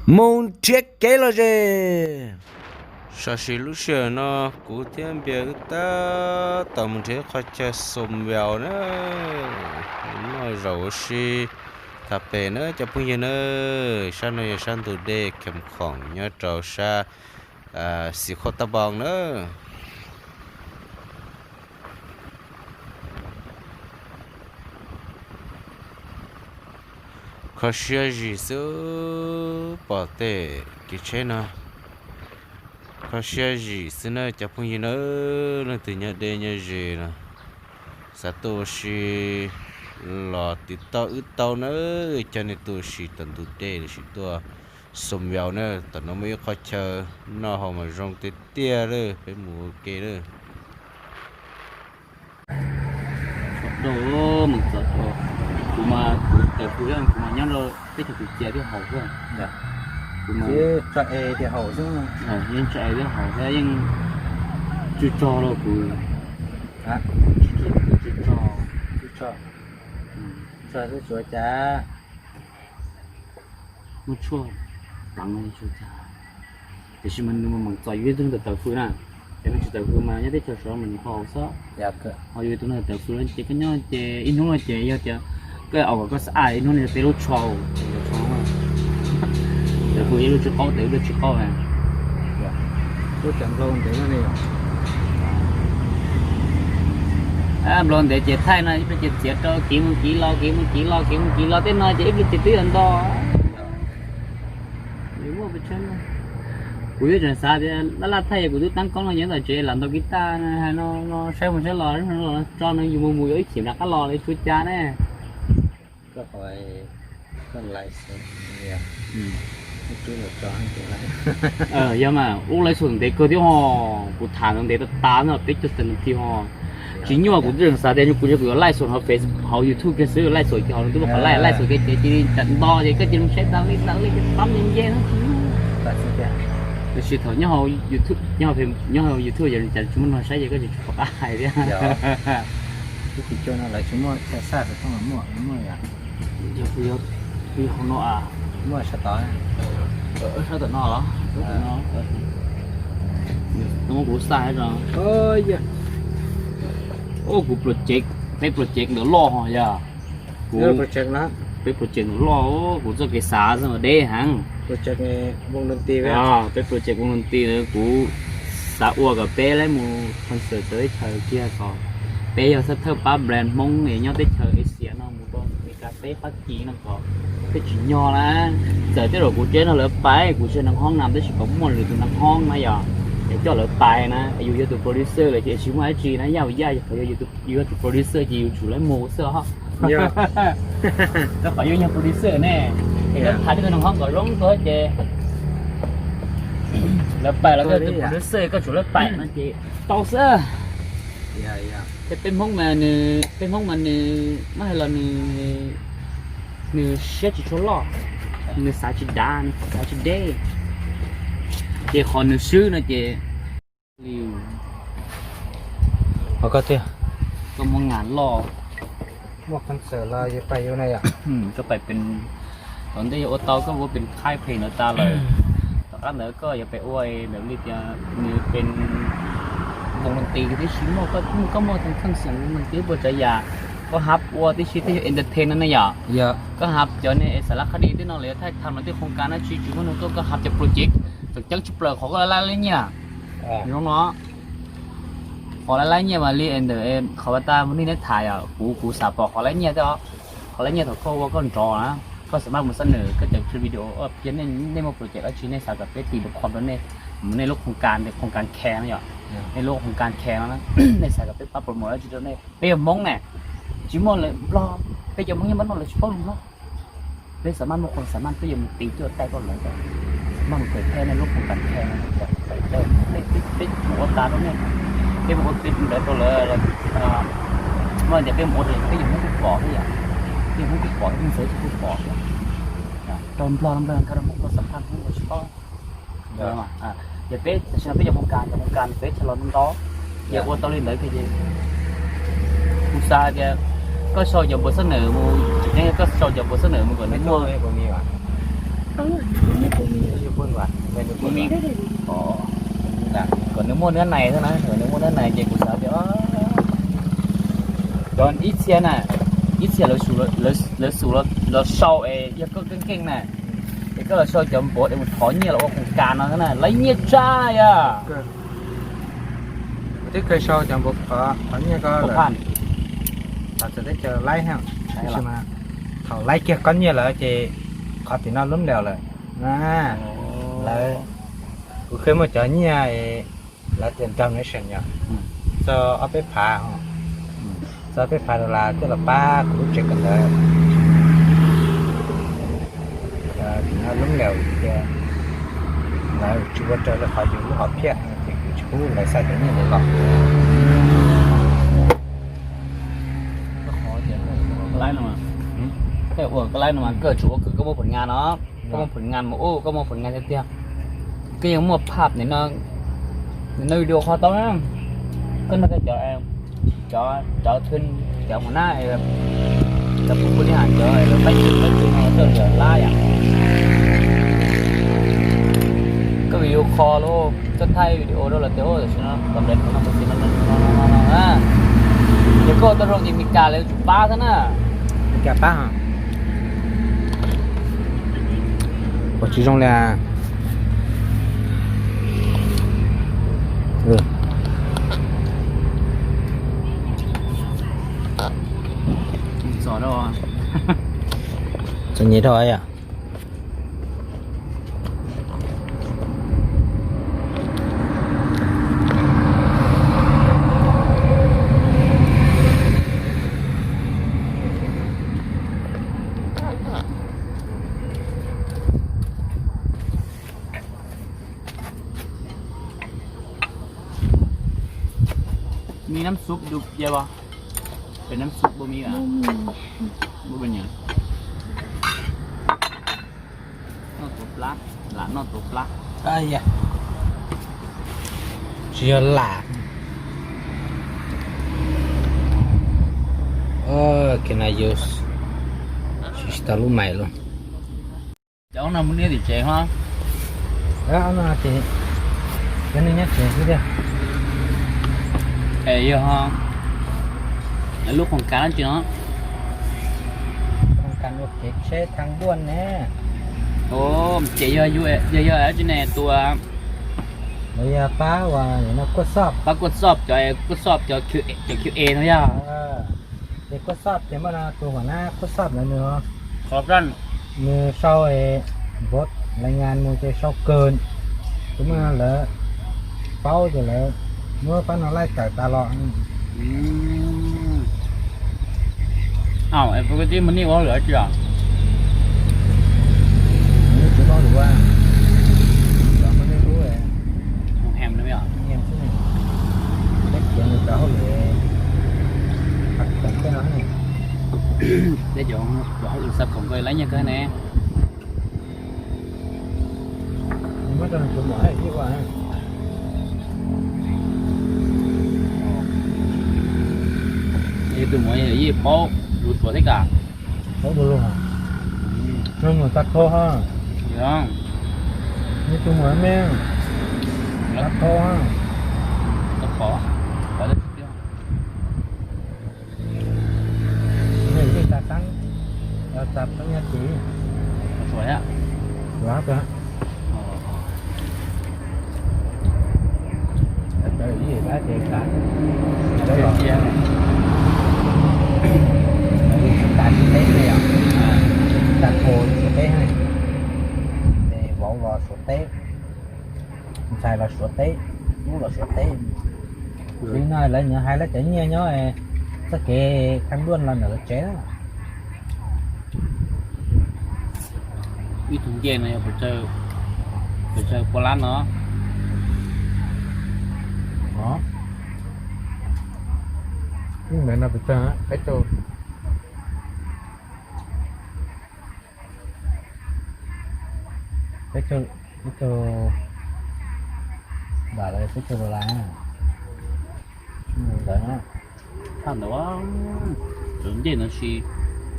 Mus nrhiav kev lom zem. Tam sim lub sij hawm no kuv thiab Npias wb tab tom mus nrhiav qhov chaw xum vaus na. Noj zaum ua si tham pem na cov phooj ywg na. Sab no yog sab ntug dej Kheem Khoom nyob rau sab Xis Khauj Taj Npoo na. Kho siab zim xwb pom tej kev tsheb no. Kho siab zim xwb na cov phooj ywg na, leej twg nyob deb nyob ze no xav tuaj ua si los tiv tauj wb tau na, coj nej tuaj ua si tom ntug dej lossis tuaj xum vaus na. Tom no muaj ib qhov chaw noj haus mas zoo tiag tiag li, peb mus ua ke na. Kuv mas kuv tawm kuv, kuv mas nyob rau teb chaws Thaib Cia thiaj haus xwb. Kuv mas tso e thiaj haus xwb. Yeej tso e thiaj haus xwb, yeej tsw tsog rau kuv. Tsw tsog, tsw tsog, tsw tsog xwb tsuav cas. Muaj tshuaj pleev tsuav cas. Tiam sis mas nws mas meem txom yus ib tug neeg tawm tawm fwj na. Cov neeg tsis tawm fwj mas nyob teb chaws sawv mas nws haus xwb. Ho yus tus neeg tawm fwj ces koj nyob ces ib hnub no ces yog tias koj aus kom koj xav ib hnub no yog peb lub tsho, tawm fwj ib lub tsw qaub tawm ib lub tsw qaub. Nplau ntev ces thaij no ib pliag ces txiav rau kev mus kev los kev mus kev los kev mus kev los tej no ces ib pliag ces twb yuav nto. Kuv twb tseem xav tias laj laj thaij kuv twb tab koob no nyob tom tsev lam ntaus kiv taj no, hais no no saib mus saib los, tso no yus mus mus yuav ib chim rov qab los li tsuav cas ne. Yog mas, ub, live show ntev kawg thiab ho, kuv tham ntev tas tas no peb caug tawm nas this ho. Tsis nyuaj, kuv twb tseem xav tias kuv kuv yuav live show hauv Face, hauv YouTube kiag xwb, live show kiag hauv twb muaj qhov live, live show kiag ces cia li nram nto ces koj cia li saib tas li tas li ces pab nce nce no. Tiam sis thaum nyob hauv YouTube, nyob hauv YouTube ces cas tsis muaj neeg saib ces koj tsis tshua pom qab hais thiab. Lub Pis Cuaj no lawv tsis muaj chaw xaj xov tooj los muaj, muaj yog kuv yog kuv yog hauv no a. Muaj sab tod, sab tom no los, sab tom no. Muab kuv xaj zoo. Ua kuv project, peb project ntawd loj ho yog. Kuv, peb project ntawd loj, kuv txoj kev xav xwb mas deb heev. Peb project Voluntary ntawd kuv xav ua kom peb lab mus concert txawv teb chaws kiag kom peb yog thawj thawj pab brand Hmoob es nyob teb chaws Asia no mus rau Amelikas teb Fab Kis no kom peb tsis nyog na. Txawm tej zaum kuv tsev no lawv pais kuv tsis yog neeg hoob na tab sis kom muaj lwm tus neeg hoob na yog es coj lawv pais na, yus yog tus producer lawm ces tsis muaj dab tsi na, yaj yaj yus yog tus producer ces yus tsum lawv mus xwb os. Rau qhov yus yog producer ne, es koj tham tej tus neeg hoob kom zoo tuaj ces lawv pais los koj yog tus producer koj tsum lawv pais no ces tau xwb. Ces peb Hmoob mas nws, peb Hmoob mas nws muab hais los nws, nws siab tsis tshua loj, nws xav tsis dav, nws xav tsis deb. Ces qhov nws swb no ces li ho koj tiag, koj muab ngas loj, muaj concert los yus pais yus na yom. Koj pais pem, tom ntej yog ua tau koj ua pem khaib pheej ntawd tas lawm, tom qab ntawd koj yuav pem ua ntawd li tias nws pem voluntary tib si muaj, koj muaj concert voluntary puas tsav yam, koj hab ua tib si tej yog entertain no ne yom. Koj hab cov ne es xav laj qhab di tej no lawv yuav thaij tham los tej khoos kas no tsis tsis muaj nug tuaj, koj hab cov project tseem ceeb tshaj plaws qhov koj laj laj nyiaj. Zoo no qhov laj laj nyiaj mas li ntawm qhov pas tas mus nej neb tham yom, kuv kuv xav pom qhov laj nyiaj thiab os. Qhov laj nyiaj thaum koj ua koj nrov na, koj xam maj mus xab nws koj cov video, nej muaj project dab tsi nej xav kom peb tiv mus khom rau nej, mus nej lub khoos kas, khoos kas khe no yom, nej lub khoos kas khe no, nej xav kom peb pab promote dab tsi rau nej, peb yog Hmoob ne, tsis muaj lawv Nplog, peb cov Hmoob nyob Nplog no lawv tsis paub lus Nplog. Peb xam maj muaj qhov xam maj peb yuav mus tiv tuaj taij koj lawv, xam maj mus kawm thej nej lub khoos kas khe no, peb mus ua tas rau nej, peb mus ua peb ntawd rau lawv, muaj tias peb mus ua rau peb yog Hmoob twb pom thiab yom, peb yog Hmoob twb pom, peb ntxhais twb pom thiab, rau Nplog, Nplog nkag rau Hmoob, Nplog xam maj Hmoob los tsis paub. Ces peb tam sim no peb cov khoos kas, cov khoos kas peb tsis los ntau, ces ua tau li ntawd ces kuv xav tias koj sau cov npawb xab nws mus, koj sau cov npawb xab nws mus kom nws muaj, Kom nws muaj nab nais xwb na, kom nws muaj nab nais ces kuv xav tias cov ib txhia na, ib txhia lawv xub los sau es yog koj keej keej na, es koj los sau cov npav es mus thov nyiaj los ua khoom kas no xwb na, lawv nyiaj tsawg yog. Kuv twb kheev sau cov npav thov nyiaj ko lawm, thov txawv teb chaws laib, tab sis mas thaum laib kiag koj nyiaj lawm ces qhov tim no lub nplaum lawm. Lawv, kuv kheev muaj cov nyiaj, lawv tias donation yog txog ob peb phav, txog ob peb phav dollar coj los pab kuv lub tsev kawm ntawv. Tim no lub nplaum tias lawv tsis ua raws li qhov yus lub hom phiaj ces kuv tsis pub lawv xa cov nyiaj ntawd los. Koj laib no mas, koj ua koj laib no mas koj tsuas ua kom koj muaj phom ngas no, koj muaj phom ngas mas ua koj muaj phom ngas tiag tiag. Koj yeej muaj phaj nim no, nim no video qhov tau na, koj nrog koj cov, cov, cov thwj, cov hua nab, cov pub pub li has cov pab tsis pab tsis no rau lawm lab yom. Koj video qho los koj thaij video rau lawv tias tam sim no kom nrem no tam sim no no no no na. Ces koj tau zoo ces Meskas lawv tsum pab xwb na. Meskas pab, ua tsis zoo li. Txom nyem dhau yom. Muaj nab xuv du pia as? Peb nab xuv puas muaj? Puas nyiam? Noj tuav plab, lam noj tuav plab. Tsis yog lam. Can I use? Tsis tau lub mais los. Cov no mus niaj tim tsev ho. Cov no ces cov neeg nyob tsev xwb tiag. Es yog lub khoom kas dab tsi no? Khoom kas ua kev tsheb thaj duaj ne. Ces yog, yog, yog dab tsi ne tus? Lawv yog pab uas no kuaj xob, pab kuaj xob cov, kuaj xob cov, cov Q A no yog. Ces kuaj xob ces muaj no tus huam nab kuaj xob ntawd nws, nws sau npov lais ngas mus ces sau kawg, ces muaj lawv paub ces lawv muab pab no laij tawm tas los. Au, es puas koj tib mus nij ua hauj lwm dab tsi os? Nws tsis ua hauj lwm, cov muaj nij hlub, hem xwb, teb chaws nws cov hauj lwm, teb chaws cov hauj lwm xa khoom ko lawv nyiaj kawg ne. Muab rau nws tus muam ib ua. Tus muam yawm yij paub lus Suav thiab kas? Paub lus, nws muam tas thau ha. Nws tus muam me, tas thau ha. Yawm yij tas teeb, tas teeb nyob tid. Suav, Suav. Tsis tas Suav teb ne, tsis tas Suav teb ne, es vauv los Suav teb, ntxhais los Suav teb, tub los Suav teb. Li no lawv nyiam hais lawv cov nyiaj nyob txoj kev thaj duaj los ntawm lawv tsev na. Ib tug ncej no yog pes tsawg pua lab no? Ib ntawd no pes tsawg peb caug, peb caug, peb caug, peb caug dollar. Ntawd, thaj ntawd, cov ncej no sis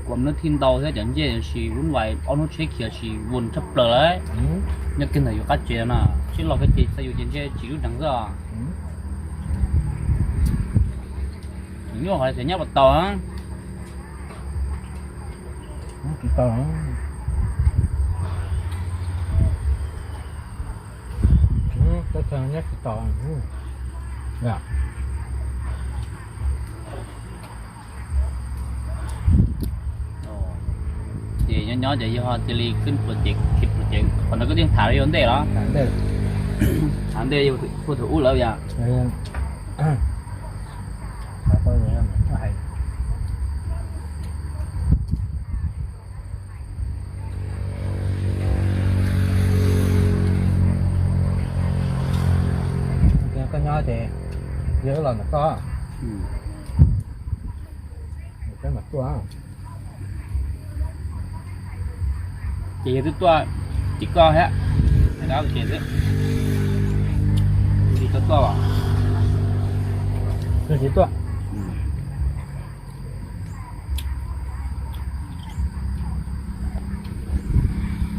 kuam nws thij ntau thiab cov ncej no sis vun vais ob hnub tsheb khiav sis vun tshaj plaws lawm. Nyob kiag ntawm yus qab tsev no, sib los kiag ces txog yus ces ntshe tsis lub deev xwb os. Nyuaj qhov tias nyob puas tau. Tsis tau. Teb chaws nyob tsis tau. Ces nyob nyob ces yog cia li khib pluas cev, khib pluas cev, qhov ntawd koj yeej tham yuav ntej los? Tham ntej yog puag thaum ub lawm yom. Koj nyob ces yog wb los ntawm koj, peb mam tuaj. Ces yog twb tuaj, ces koj thiab, ces xwb, tsis tau tuaj los, tsis tuaj.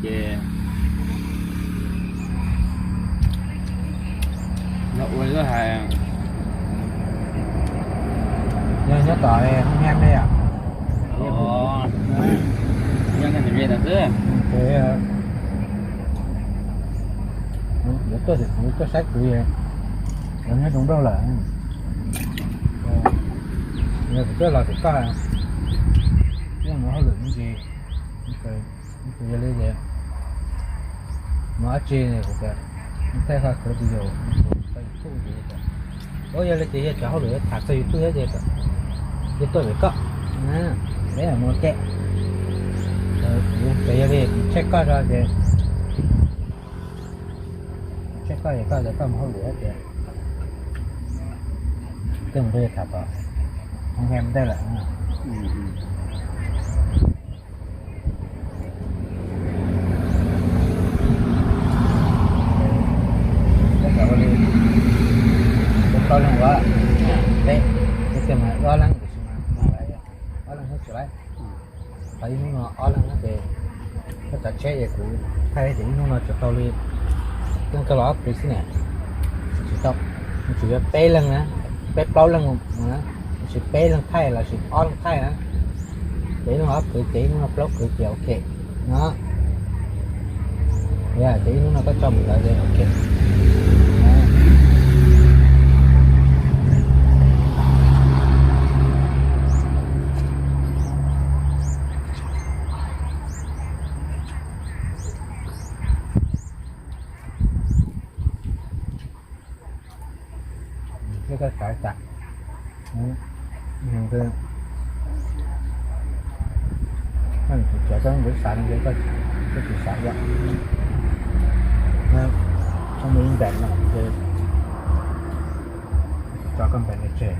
Ces yog ua li hais, yog nyob tom hoob hab ne yom? Nyob nyob ntawm xwb. Yuav tuaj tim kuv tuaj saib kuv, lawv nyob zoo nkauj lawm. Yog kuv tuaj los tim koj, yeej muaj hauj lwm me ntsis, yog li ces mus dab tsi kuv tias thaij qhov khwv video rau YouTube ces, ua yog li ces yog cov hauj lwm tham txog YouTube thiab ces, ces tuaj tim koj, peb mus ua ke. Ces yog li kuv check koj tso ces, check koj es koj tias koj mus hauj lwm ces, koj mus rau tham tom hoob hab ntej lawm. Ua li, peb plaub leeg ua, peb, peb twb mas ob leeg tiam sis mas ob leeg xwb tsis laib. Tau ib hnub no ob leeg no ces koj tsav tsheb ces kuv thaij tias ib hnub no tsuas tau li, leej twg los ob peb xwb ne, tsis tau, tsuas yuav peb leeg na, peb plaub leeg na, tsis peb leeg thaij los sis ob leeg thaij na, ces ib hnub no ob kwv ces ib hnub no plaub kwv ces ok no. Ces ib hnub no koj tso mus ntawd ces ok. Koj xav cas, koj tsis xav no ces koj tsis xav yom. Koj mus ib ntees no ces tso koj npeem no tseg.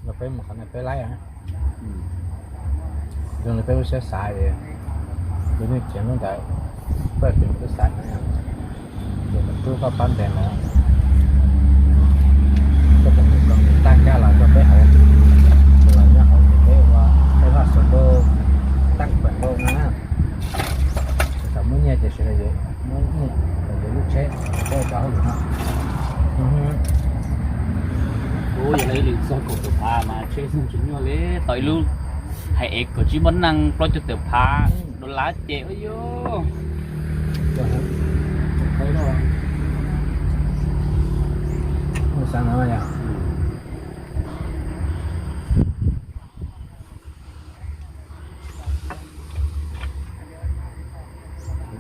Yog peb mus qhov no peb laib, zoo li peb lub siab xav es, yus yeej tsis hnub ntawd, koj tsis mus lub xav no, ces tus tub koj pab ntes lawm, koj tus mus tau nws tag ncaj los rau peb hauv, ces los nyob hauv ces peb ua, peb vaj xua ntuj, tag pem ntuj na. Thaum muaj nyiaj ces sawv daws yuav muab nyiaj los yuav lub tsheb, peb cov hauj lwm no. Ub, yog li lwm txog kaum tawm phav mas tsheb xeeb tsis nyuaj li, tau ib lub hais es kaum tsib npaum nees plaub caug tawm phav dollar ces ua yog.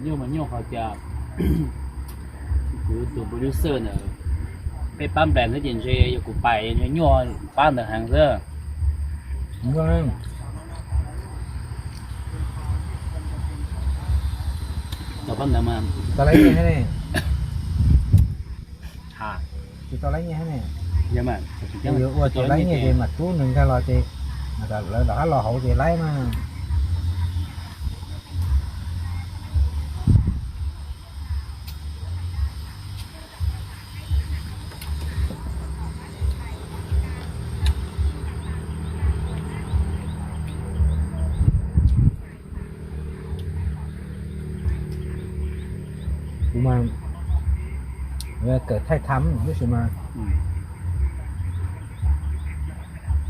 Nyuaj mas nyuaj qhov tias kuv tus producer ntawd, peb pab nplas xwb ces ntshe yog kuv pais ntshe nyuaj pab ntawd heev xwb. Tau pab ntawd mas tsis tau laib nyiaj thiab ne. Ha, tsis tau laib nyiaj thiab ne. Yog mas, ua tsis laib nyiaj ces mam rub nws nkag los ces lawv rov qab los hauv ces laib mas. Kuv mas kawm thaij tham tab sis mas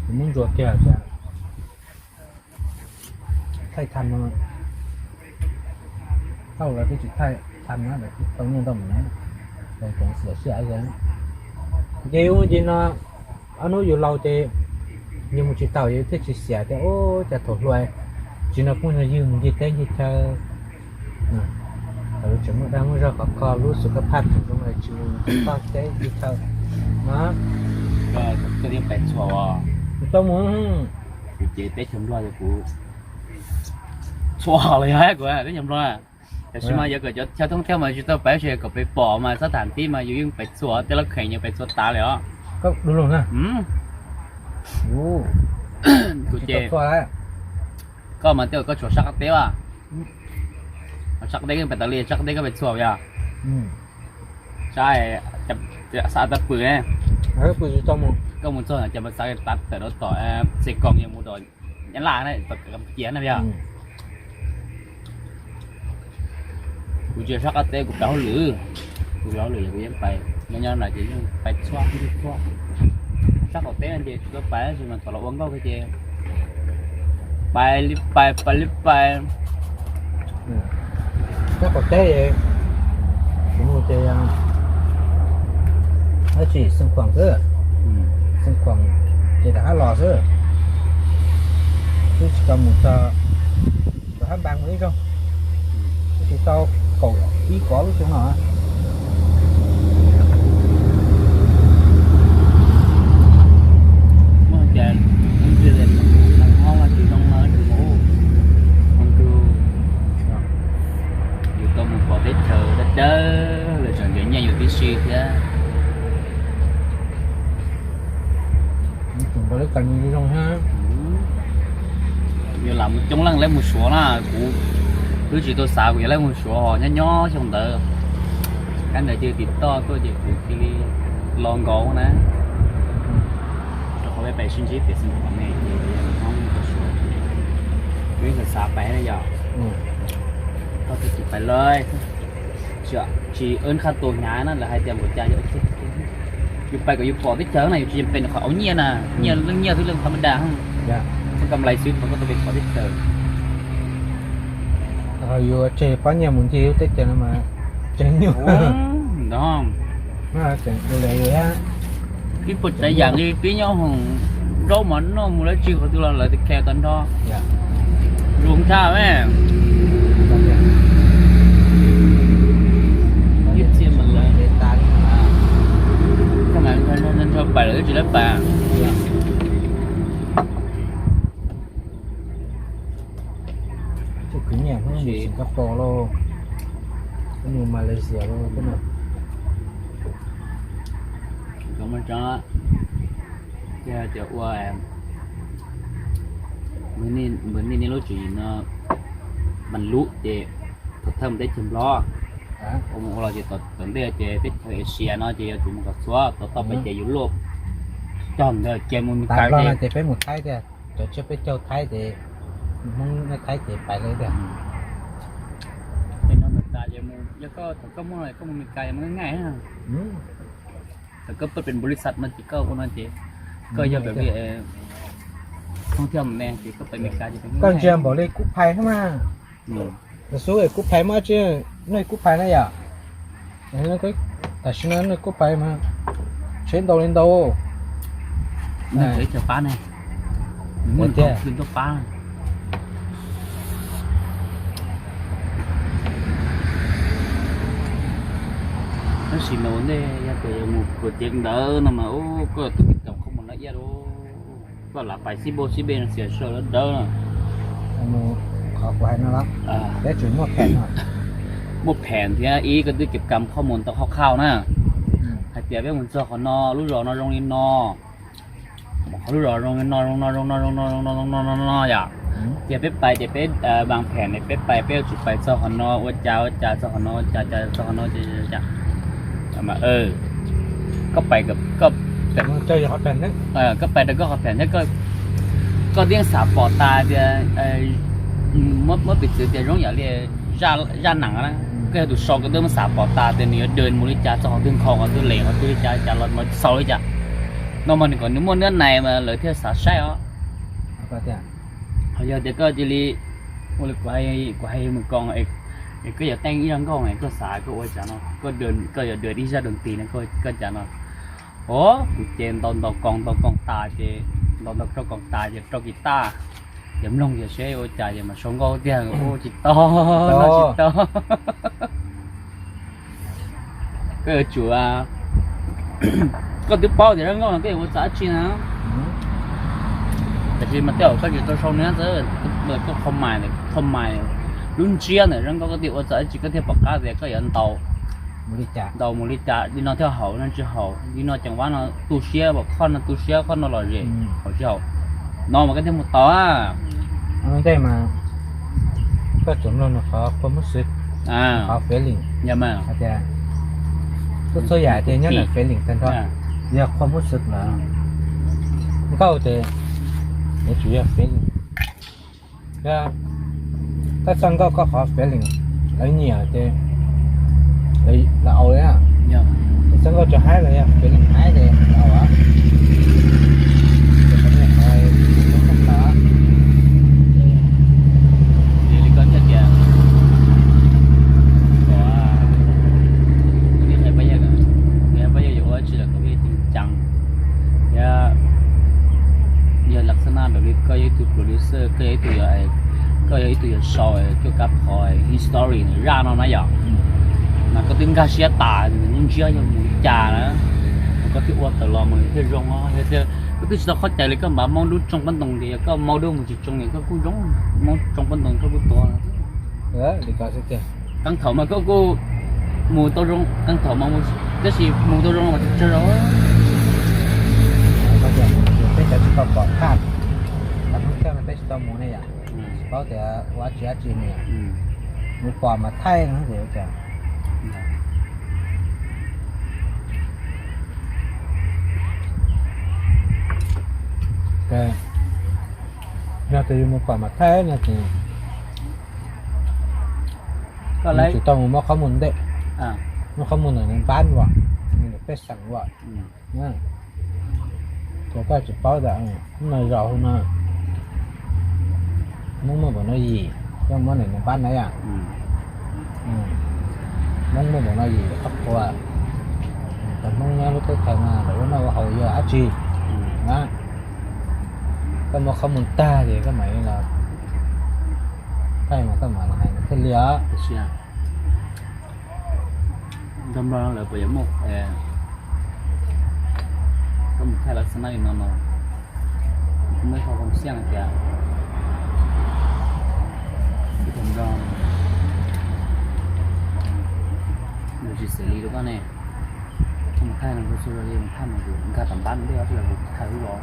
kuv muab ntsuas kiag tias thaij tham no, thaum lawv twb tsis thaij tham na, lawv twb tau nyiaj ntau mus na, lawv tseem xiam sij hawm. Ces ua ces no ob hnub yus laus ces yus mus tsis taus yus thiaj tsis xiam tias ub cas thaum hluas tsis nrog phooj nrog ywg mus ncig teb ncig chaw, thaum tseem muaj dag muaj zog khov kho lub xus kab phaj tseem zoo li tsis mus toj teb ncig chaw no. Koj thiaj pais txhua os. Kuv tau mus. Kuv ces teb chaws Nplog ces kuv txhua los yog kuv teb chaws Nplog. Tab sis mas yog kom cov chaw thoob thiab mas tsis tau pais, tab sis kom pais pom mas txhob tham tib mas yus yeej pais txhua, tej lub kheem yus pais txhua tas li os. Kuv ces koj mas tej zaum koj tsuas sab qab teb as, sab qab teb pais tas li, sab qab teb koj pais txhua yog sab, sab tas pw ne. Koj mus txog no ces mas xav tas tawm rau tom Xes Koos yog mus rau Nyab Laj na, tom Kampuchia na yog. Kuv tsis sab qab teb, kuv pais hauj lwm, kuv pais hauj lwm los kuv yeej pais nyob nyob no ces yeej pais txhua txhua. Sab qaum teb no ces tsis tau pais tab sis mas thaum los ua nkauj ces pais li pais, pais li pais. Sab qaum teb kuv mus ces dab tsi Xeev Khuam xwb, Xeev Khuam ces rov qab los xwb, twb tsis tau mus txog, rov qab npas mus ib zaug, twb tsis tau kaum ib kov lub xyoo no. Muaj cas ib ntsis hoob tsis zoo no tsis mus, yus tau mus pom teb chaws dawb dawb lawm tseem ntiav nyiaj yus tib si thiab. Tseem nrog lub kas zoo thiab. Yus lam mus coob leej lawv mus Suav na, kuv twb tsis tau xav kuv yuav lawv mus Suav ho nyob nyob xyoo ntawd. Kab ntawd cia li tim toj tuaj ces kuv cia li los nkaus na. Rau qhov peb pais sib ntsib tias xwb kom me ces hoob mus Suav, kuv yeej xav xav pais na yog. Koj twb tsis pais lawm, tsis earn qhab tus hnyav na, lawv hais tias npaum cas yus pais kom yus pom teb chaws na, yus tsis yeej pais qhov au nyiaj na, nyiaj leej nyiaj twb leej tham ma das, koj kam lais xwb qhov koj tau pais pom teb chaws. Yus tseg pab nyiaj mus ncig lub teb chaws no mas tseg nyuaj ntag. Ib puas tsav yam li pib nyob hoom zaub mov noj mus lawv tsis qhov twg los lawv tis khe tag nrho. Zoo tshaj me. Ib txhia mas lawv, ntsho pais lawv twb tsis lawv pais. Tsis khwv nyiam hnub mus Singapore lauj, hnub mus Malaysia lauj, hnub no. Ces ua npawg nej niaj lub tswv yim no mas lub ces thaum thawj mus teb chaws Nplog, ua mus ua los ces tom ntej ces teb chaws Asia no ces yuav tsum mus kom txhua, tom toj pem ces Europe, cog ntawd ces mus Meskas ces peb mus Thaib tiag, cov tsiab peb caug Thaib ces Hmoob Thaib ces pais li tiag. Ces no Meskas ces yog koj thaum koj muaj koj mus Meskas ces mus ngaij, thaum koj pab pem npaum li xav no ces koj ua no ces koj yog pem li thoob thiab ne ces koj pais Meskas ces koj ntsia npaum li kub phais na mas. Lawv xub kub phais muaj tsi, nej kub phais na yom. Tam sim no nej kub phais mas tsheb ntau li ntau. Tsheb pab ne, muaj tiag pab. Tab sis mas ua ntej yog tias yuav mus khuam cev ntawd no mas koj tus kis kam qhov muag no iab lawm. Koj lam pais xib npauj xib npe no xiam sawv dawb dawb no. Qhov kuv hais no los peb tseem muaj phem no, muaj phem thiab ib koj twb cev kam qhov muag tau qhov qhau na, hais tias peb mus txog qhov no lub zos no zoo li no, qhov lub zos zoo li no zoo no zoo no zoo no zoo no zoo no no no yom. Ces peb pais ces peb vas phem ne, peb pais peb yuav tsum pais txog qhov no ua cas ua cas, txog qhov no ua cas cas, txog qhov no ua cas cas. Koj pais, koj pais rau koj qhov phem thiab, koj yeej xav pom tas tias, muab piv txwv tias zoo yam li zaj nees na, Koj yog tus sau koj twb muab xav pom tas tias nws yuav dwm mus li cas, txog qhov twg nkhaus qhov twg lem qhov twg li cas, cas los mas xaus li cas. No mas nws kom nws muaj nab nais mas lawv thiaj xav saib os. Ho yog tias koj cia li ua li kuv hais mus ko, es koj yuav teej ib zaj nkauj es koj xav koj ua cas no, koj yuav dwm ib zaj doo tis no koj cas no. Os, kuv ces ntaus ntaus koos ntaus koos tas ces, ntaus ntaus rau koos tas ces rau kis taj, ces mloog ces seb ua cas ces mas sau nkauj tiag, ua tsis tau, no tsis tau. Koj yuav tsum, koj twb paub tias zaj nkauj no koj yuav ua txog dab tsi na. Tiam sis mas tej zaum koj tsis tau sau nws xwb, koj kho mais, kho mais lub ntsiab ntawm zaj nkauj koj thiaj ua txog dab tsi koj thiaj pom qab tias koj yuav ntaus, ntaus mus li cas li no thiaj haum no tsis haum li no, ceev vab no tu siab, khoj no tu siab, khoj no lom zem, haum tsis haum. No mas koj thiaj mus tau. Ntej mas koj tsuas mloog nws qhov qhua muab xwb, qhov feeling, hais tias txhua txhua yam ces nyob ntawm feeling tag nrho, yog qhua muab xwb lawm. Nkauj ces yuav tsum yog feeling. Koj txoj nkauj koj qhov feeling lawv nyiam ces lawv au li. Txoj nkauj tsis haib los yog feeling haib ces lawv au. Li koj thiaj tias, kom, koj thiaj hais pab yawg, hais pab yawg yuav ua dab tsi los kom pab yawg ceev ceev. Thiab yog lam xab nab raws li koj yog ib tug producer, koj yog ib tug, koj yog ib tug yuav sau cuaj kab qhov his story nws zaj no na yom, mas koj twb nkag siab tas nws lub ntsiab yog mus li cas na, mas koj thiaj ua tawm los mas nws thiaj zoo. Yog tias koj twb tsis tau qhov cai li koj npaj maub dub tsoo pab ntoo tias yog koj maub dub mus tsis tsoo es koj kuj zoo, maub tsoo pab ntoo koj kuj tuag. Li ko xwb tiag. Qee thaum mas koj kuj mus tau zoo, qee thaum mas mus, tab sis mus tau zoo los tsis tshua zoo. Peb cov tsis tau pom thaj, cov thoob thawj no peb tsis tau mus ne yom, tsis paub tias ua dab tsi dab tsi ne yom. Mus pom mas thaij no ces ua cas. Yog tias yus mus pom mas thaij no ces nws tsis tau mus muab qhob mus ntej, muab qhob mus ntawm nws npab as, nws pej xeem as. Ces koj tsis paub tias hnub no zaus no Hmoob muaj npaum no yim, koj muab nws npab na yom. Hmoob muaj npaum no yim qhov qhua, cov Hmoob nyob lub teb chaws no lawv ua noj ua haus yog dab tsi na. Koj muab qhob mus tag ces koj mam li los thaij mas koj mam los hais nws thiaj li os. Nrog Nplog no lawv puas yuav muaj, koj mus thaij lawv xab nab li no no, kuv muaj ib qho koo xiaj hais tias ib tug Nplog nws tsis xws li rau koj ne. Koj mus thaij no koj xub li mus thaij no kuv nkag tom npab ntej os, tsis yog kuv thaij lub zos.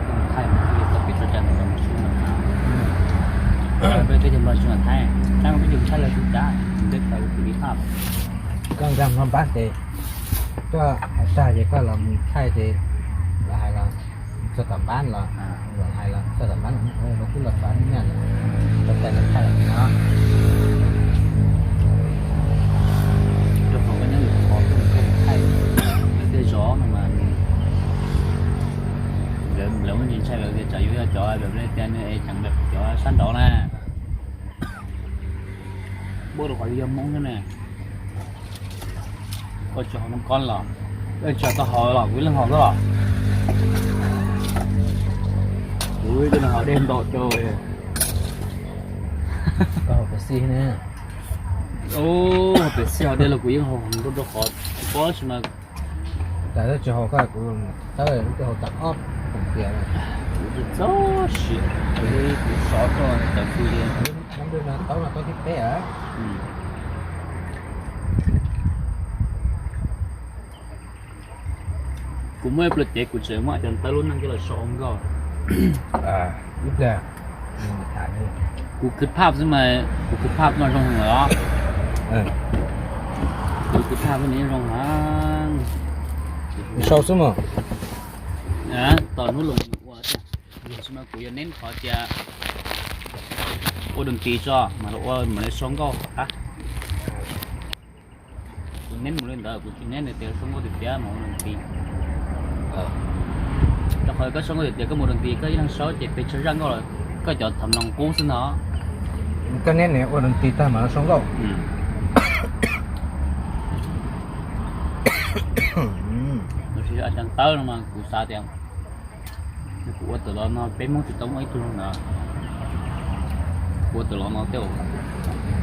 Koj mus thaij no koj pib tso cai ntawm no mus sub no, peb teb chaws Nplog tsis mam thaij, thaij mas peb tsis thaij lawv tsis cav, teb chaws kuv li thaij. Koj nkag hmo npab ces koj hais tag ces koj los mus thaij ces lawv hais los txog tom npab los, lawv hais los txog tom npab los, lawv twb los txog nyiaj, txog cai lawv thaij los no. Rau qhov koj nyob lwm qhov koj mus thaij lawv tej zos no mas lawv muaj ntsis ntshai lawv tias tsam yuav yog cov lawv tias nws es ceev cov sab nraud na. Npuaj rau qhov yog Hmoob thiab ne. Koj tsis haus noob kob los, koj tsis tau haus los kuv ib leeg haus xwb los. Kuv ib leeg haus dej ntau rau. Koj haus Pepsi ne. Pepsi haus dej los kuv yeej haus nrau rau qhov tsis paub tab sis mas cas twb tsis haus koj kuv tab twb haus tag ob koom tias. Kuv tsis txog siab, kuv sov rau tawm fws li. Nab npwg no taub no taub thib peb a. Kuv muaj ib pluag cev kuv tseem muab cov ntawv lub neej coj los sau nkauj. Ib pliag kuv khwv phaj xwb mas, kuv khwv phaj mas zoo heev lawm os. Kuv khwv phaj xwb mas yeej zoo heev. Sau xwb mas. Tos hnub los ua, tab sis mas kuv yuav neb qhov tias ua doo tis tso mas ua mam li sau nkauj qab. Neb mus li ntawd kuv tsis neb nws tias sau nkauj tiag tiag mas ua rau nti. Rau qhov koj sau nkauj tiag tias koj mus rau nti koj ib leeg sau ces pes tsawg zaj nkauj los koj cov tham noos qub xwb ntag. Koj neb nws ua rau nti tag mas los sau nkauj. Lossis a cas tawb no mas kuv xav tias kuv ua tawm los no peb Hmoob tsis tau muaj ib tug ntawd. Kuv ua tawm los no tej zaum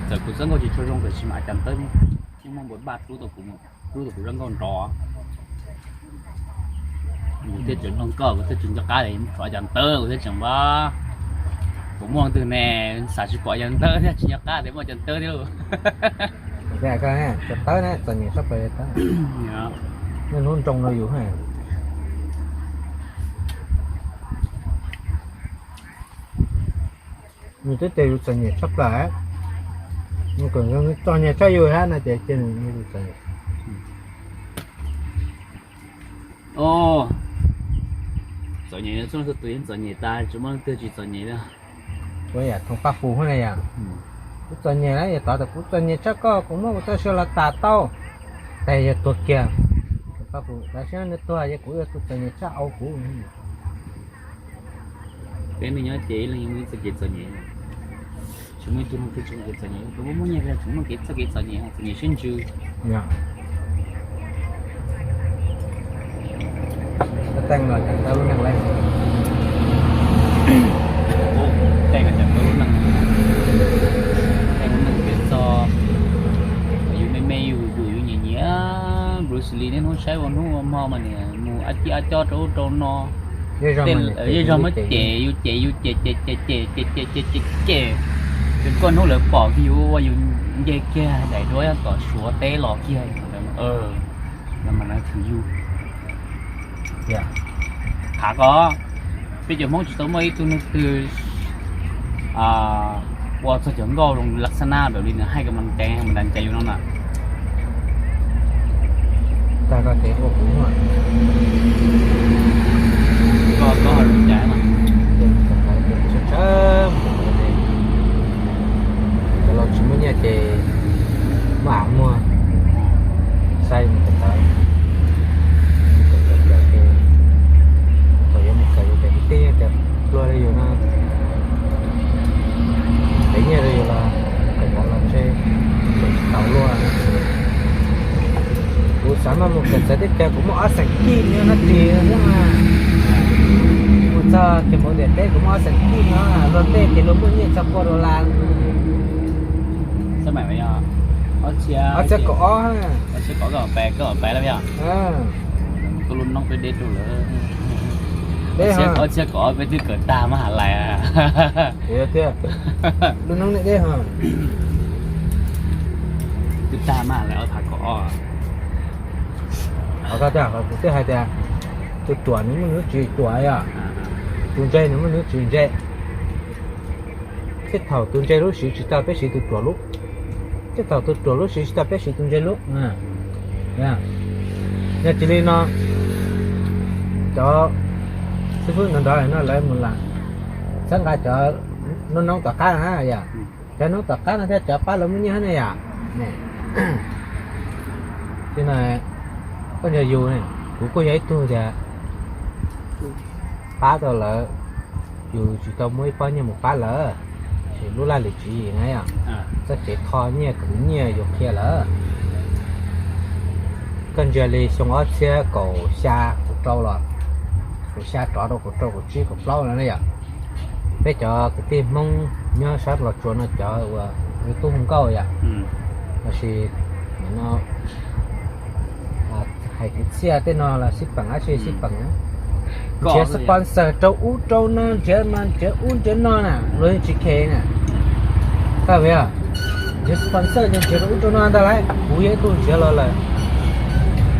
txawm kuv txoj nkauj tsis tshua zoo tab sis mas a cas tawb yeej muaj npau paj rub tau kuv, rub tau kuv zaj nkauj nrov. Kuv thiaj tseem mloog koj, kuv thiaj tseem nco qab, tso a cas tawb kuv thiaj tseem npab. Kuv muaj leej twg ne, xav tsis pom a cas tawb thiab tsis nco qab tias muaj a cas tawb thiab lauj. Tawb na, txom nyem tshaj plaws tawb. Nej hnub nroo rau yus. Nws twb tias yus txom nyem tshaj plaws, nws kom txom nyem tshaj yus hab no ces cia nws txom nyem. Txom nyem, txhua tus yeej txom nyem tas, tsis muaj leej twg tsis txom nyem li. Kuv yam thoom Paj Pus hab na yom, kuv txom nyem na, yog tod tas kuv txom nyem tshaj koj, kuv muab kuv txoj sia los tas tau, tes yog tuag kiag. Paj Pus tas sim nws tuag ces kuv yog tus txom nyem tshaj au kuv. Peb neeg nyob ces ib leeg muaj ib txoj kev txom nyem, tsis muaj ib tug leej twg tsis muaj kev txom nyem, tus muaj muaj nyiaj tsis muaj kev txoj kev txom nyem, txom nyem siab ntsws. Teej los tau lub neej lawm. Teej los tau lub neej, teej lub neej pem txog yus me me yus yus yus nyiam nyiam Bruce Lee, niaj hnub saib ua hnub ua hmo mas niam mus a cij a coj rau ub rau no. Zej zog muab cem, yus cem, yus cem, cem, cem, cem, cem, cem, cem, cem, cem, cem, ces koj hnub lawv pom kiag yus ua yus nce kiag daim duab tom Suav teb los kiag. Mas no thwm yus. Qhav ko, peb cov Hmoob tsis tau muaj ib tug neeg twg ua txog cov nkauj zoo laxana npaum li nws hais ko mas ceev mas ntas ncav yus no na. Tag koj ces ua kuv, koj koj ho zoo cas mas. Cov laus tsis muaj nyiaj ces muab av muag, xa yus mus kawm ntawv, kawm kawm kawm ces thaum yuav mus kawm yus cov kwv tij tias luag li yus no, kev nyiaj rau yus los kawm ntawv los ntshe kawm tsis tau luag. Kuv xav mas mus kawm txawv teb chaws kuv muaj ob xees kij nyob no ris xwb mas. Mus txog Cambodia teb kuv muaj ob xees kij no, luag tej ces luag muaj nyiaj txog pua dollar. Ob txhiab kaum ob, ob txhiab kaum ob, koj pais lawm yog? Koj lub noob peb deb rau lawm. Ob txhiab kaum ob peb twb kawm tag mab has lais. Lub noob nej deb ho. Twb tag mab has lais ob phav kaum ob. Qhov ko tiag, qhov kuv twb hais tias tus ruam nws muaj nws lub tswv ruam yom, tus ntse nws muaj nws lub tswv ntse. Tej thaum tus ntse lub siv tsis tau peb siv tus ruam lub, tej thaum tus ruam lub siv tsis tau peb siv tus ntse lub. Yog tsis li no, cov xib fwb nrov nrov no lawv mus lam txhawb nqa cov noob noob tom qab na yom, cov noob tom qab no thiab cov pab lawv muaj nyiaj na yom. Ces no koj nco yus ne, kuv kuj yog ib tug tias pab tau lawv, yus tsis tau muaj ib pob nyiaj mus pab lawv, ces lub laj lim tswv yim na yom, txoj kev kho nyiaj khwv nyiaj yus qhia lawm. Koj ntsia li xyoo ob txhiab kaum xya kaum rau los, kaum xya rov rau kaum rau kaum tsib kaum plaub no na yom, peb cov kwv tij Hmoob nyob sab Los Tsuas no cov uas yus tub hu nkauj yom, lossis no hais kwv txhiaj tej no los xij peem dab tsi xij peem, nrhiav sponsor rau ub rau no, nrhiav mas nrhiav ub nrhiav no na, luag yeej tsis khe na. Koj nrhiav sponsor nrhiav rau ub rau no ntag lauj, kuv yeej tuaj nrhiav los lawm,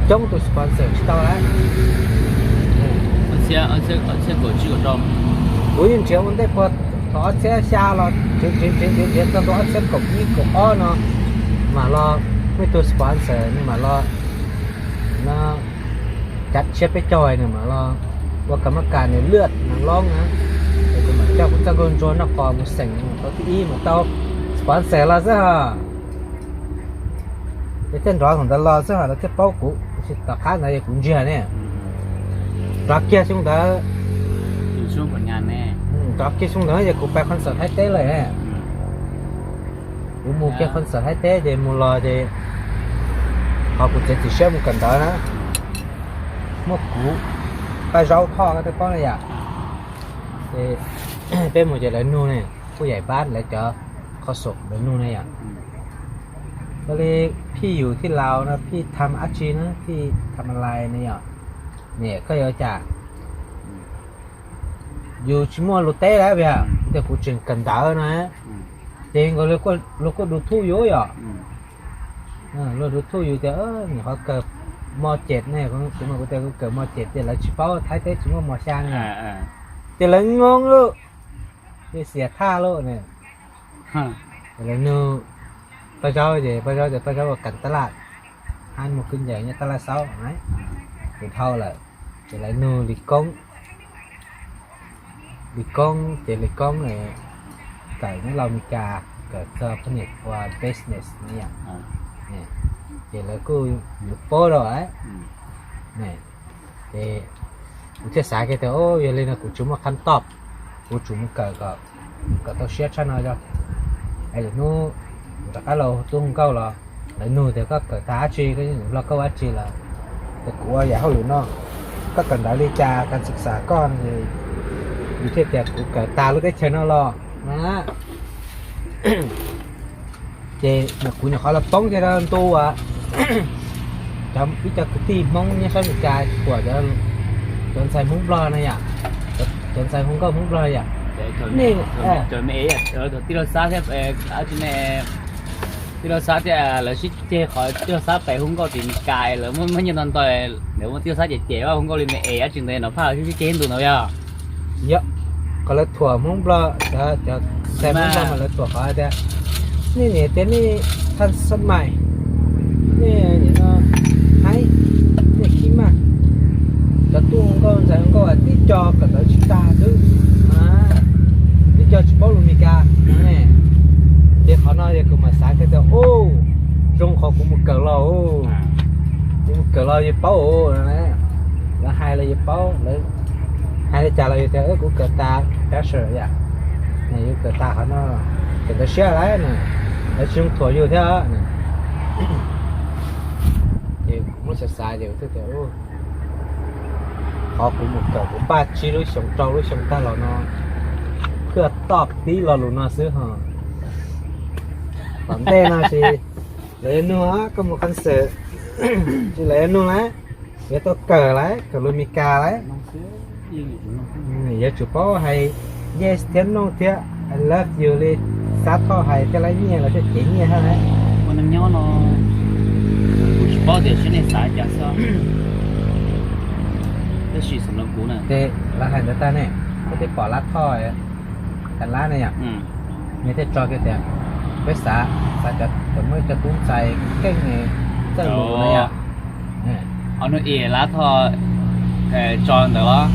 coob tus sponsor tsis tau lauj. Kuv yeej nrhiav ua ntej puag thaum ob txhiab xya los nrhiav nrhiav nrhiav nrhiav txog ntua ob txhiab kaum ib kaum ob no, mam los muaj ib tug sponsor nws mam los no, cav tshiab peb caug nws mam los ua kam mab kas nws lwaj nas loob na, es kuv mam coj kuv txoj nkauj ntsuag noj qos mus xeem mus tau thib ib mus tau sponsor los xwb ho. Lawv thiaj nrov thaum ntawd los xwb lawv thiaj paub kuv, tom qab ntawd yog kuv ntsiag ne. Nrov kiag xyoo ntawd, nrov kiag xyoo ntawd yog kuv pais concert Thaib teb lawm. Kuv mus kiag concert Thaib teb ces mus los ces qhov kuv txiav txim siab mus kawm ntawv na, muaj kuv, Paj Zaub Thoj koj twb paub na yom. Ces peb mus ces lawv nug ne, kuj yaim pab lawv cov qhov xom lawv nug ne yom. Ua li phij yus thij laus no phij tham dab tsi na, phij tham ma lais ne yom, niam koj yuav cas? Yus tsis muaj lus teb lawm, tias kuv tseem kawm ntawv no. Ces nkaus luag kuj du thuj yus yom. Luag du thuj yus tias nws qhov kawm mo ces ne, kuv mas kuv tias kuv kawm mo ces tias lawv tsis paub Thaib teb tsis muaj mo xya ne, ces lawv ngoo lawm, xiam thaj lawm ne. Lawv nug Paj Zaub ces Paj Zaub tias Paj Zaub ua kawm tab laj, hab mus kwv ncaws nyob tab laj xaub, kuv dhau lawm. Ces lawv nug Lis Koob, Lis Koob ces Lis Koob kawm nyob Los Mes Kas, kawm txog poj niam ua business ne yom. Ces lawv kuj yuav paub rau, ces kuv thiaj xav kiag tias, o, yog li no kuv tsis muaj qhab toj, kuv tsum mus kawm kom, kawm tau siab tshaj no os. Es lwm hnub kuv rov qab los tub hu nkauj los lawv nug tias koj kawm tag dab tsi, koj yeej los koj ua dab tsi lawm, ces kuv ua yam hauj lwm no, koj kawm ntawv li cas, kas xwm xas koj, yus thiaj tias kuv kawm tag lub teb chaws no los no. Ces kuv nyuam qhuav los poob kiag rau ntu uas cov, ib co kwv tij Hmoob nyob sab Mes Kas thuam cov ntxhais Hmoob Nplog na yom, cov ntxhais hu nkauj Hmoob Nplog yom. Nej, tij laug Xab thiab, tij laug Xab thiab lawv sib ceg qhov tij laug Xab pem hu nkauj tim Mes Kas, lawv muaj nyiaj ntau ntau, lawv muaj tij laug Xab cem cem hu nkauj li me es dab tsi ntawd no phaj sib ceg ib ntus ntawd yog. Yog, qhov lawv thuam Hmoob Nplog, cov ntxhais Hmoob Nplog mas lawv thuam qhov tias nej niam tias nej thaj xab mais, nej nim no haib, nej khib maj. Cov tub hu nkauj ntxhais hu nkauj tib co kawm ntawv tsis tag xwb, tib co tsis paub lus Mes Kas. Ces qhov no yog kuv mam xav kiag tias, u, zoo qhov kuv mus kawm los, kuv mus kawm los yuav paub. Lawv hais los yuav paub, lawv hais li cas los yuav tias kuv kawm tas bachelor yom, yuav kawm tas qhov no, kawm ntawv siab lawm na, lawv tsis zoo thuam yus thiab. Ces kuv muab xav xav ces kuv thiaj tias, qhov kuv mus kawm kuv npaj tsib lub xyoo rau lub xyoo tag los no, phwj toj tib lo lus no xwb ho. Tom ntej no ces lawv yuav nug koj mus concert, ces lawv yuav nug lawm, yuav tau kawm lawm, kawm lus Mes Kas lawm. Yuav tsum paub hais yes thiab no thiab, I love you li Xab Thoj hais thiaj laib nyiaj los thiaj cev nyiaj thiab lawm. Ua neej nyob no kuv tsis paub tias seb nej xav cas xwb, tab sis xam no kuv na, ces lawv hais ntawd tag ne, kuv twb pom Lab Thoj, Kas Lab ne yom, nws thiaj tso kiag tias peb xav, xav cov, cov muaj cov tub ntxhais keej txawj lus na yom. Os, nws es Lab Thoj tso ntawd los?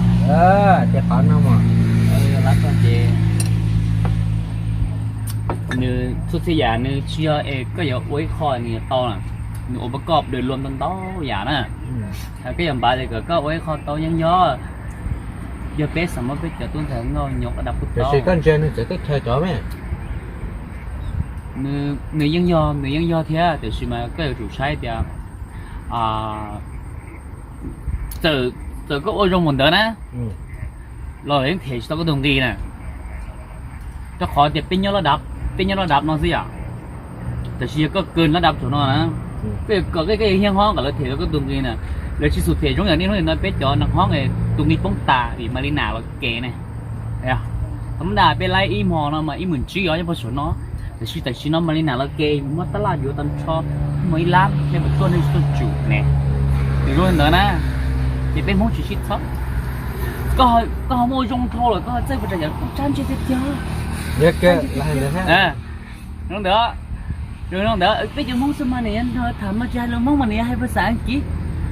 Ces qhov no mas Lab Thoj ces nws txhua txhia yam nws tsis yog es koj yuav ua ib qho nws yuav tau na, nws ua pab koj dawm luam ntau ntau yam na. Koj yuav npav tias kom koj ua ib qho tau yeej yog, yog peb xam muab peb cov tub ntxhais nkauj nyob dab pub tau. Tiam sis koj ntsia nws txawv teb chaws cov me, nws yeej yog, nws yeej yog thiab, tiam sis mas koj yuav tsum saib tias txawm, txawm koj ua zoo mus ntawd na, los yeej them tsis tau koj tus nqi na. Rau qhov tias peb nyob lab dab, peb nyob lab dab no xwb yom. Tiam sis yog koj kawg lab dab thaum no na, koj yuav kom koj, koj yuav hiab hob kom lawv them tau koj tus nqi na. Lawv tsis xum them zoo yam nej hnub no peb cov nag hoob tus nqi poob tas vim Malina los ke ne. Thaum ub peb laib ib hmo no mas ib hmos tsib os nyob pog saum no, tiam sis tam sim no Malina los ke muab tab laj yuav tau nrho, ib hmos ib lab nej mus tuaj nej tsis tuaj tsum ne. Nws zoo li ntawd na, ces peb Hmoob tsis sib txhawb. Koj ho muaj zoo dhau lawm koj ho txawj ua rau yam tsab ntseg tiag tiag. Zoo ntawd, zoo ntawd, peb cov Hmoob xwb mas nws yuav nrog tham mas tsis hais lus Hmoob mas nws yuav hais phas xas Askiv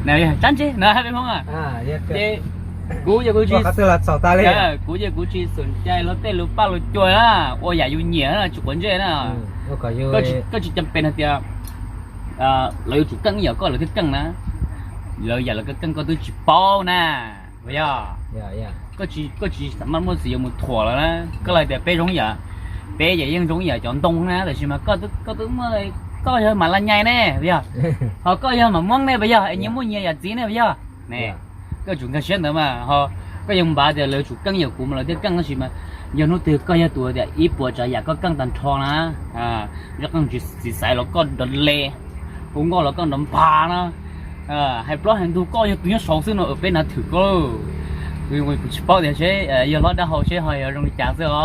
na, tsab ntseg na hais peb Hmoob. Ces kuv ces kuv tsis, kuv ces kuv tsis xum cai luag tej lus paj lus cua na, ua yam yus nyiam na, tsis quav ntsej na. Koj tsis cam pes hais tias lawv yuav tsum keej ib yam koj lawv thiaj keej na. Lawv yam lawv keej keej koj twb tsis paub na, puas yog? Koj tsis, koj tsis xam maj muaj txiv yuav mus thuam lawv na. Koj los tias peb zoo yam, peb ces yeej zoo yam cov ntoo na, tab sis mas koj twb, koj twb muaj, koj yog mam laj nyais ne puas yog? Ho koj yog mam muab ne puas yog? Es nyias muaj nyias yam txiv ne puas yog? Ne, koj tsum nkag siab ntawd mas ho. Koj yeej npav tias lawv tsum keej yam kuv mas lawv thiaj keej, tab sis mas yog hnub twg koj yog tus tias ib puas tsav yam koj keej tag nrho na, zoo qeej tsis txiv xaiv los koj nrov le, hu nkauj los koj nrov npha na, hais plaub hais ntug koj yog tus nyob saud xwb no, peb nav thwm koj. Kuv tsis paub tias seb yog hlob dab hau seb ho yog zoo li cas xwb os,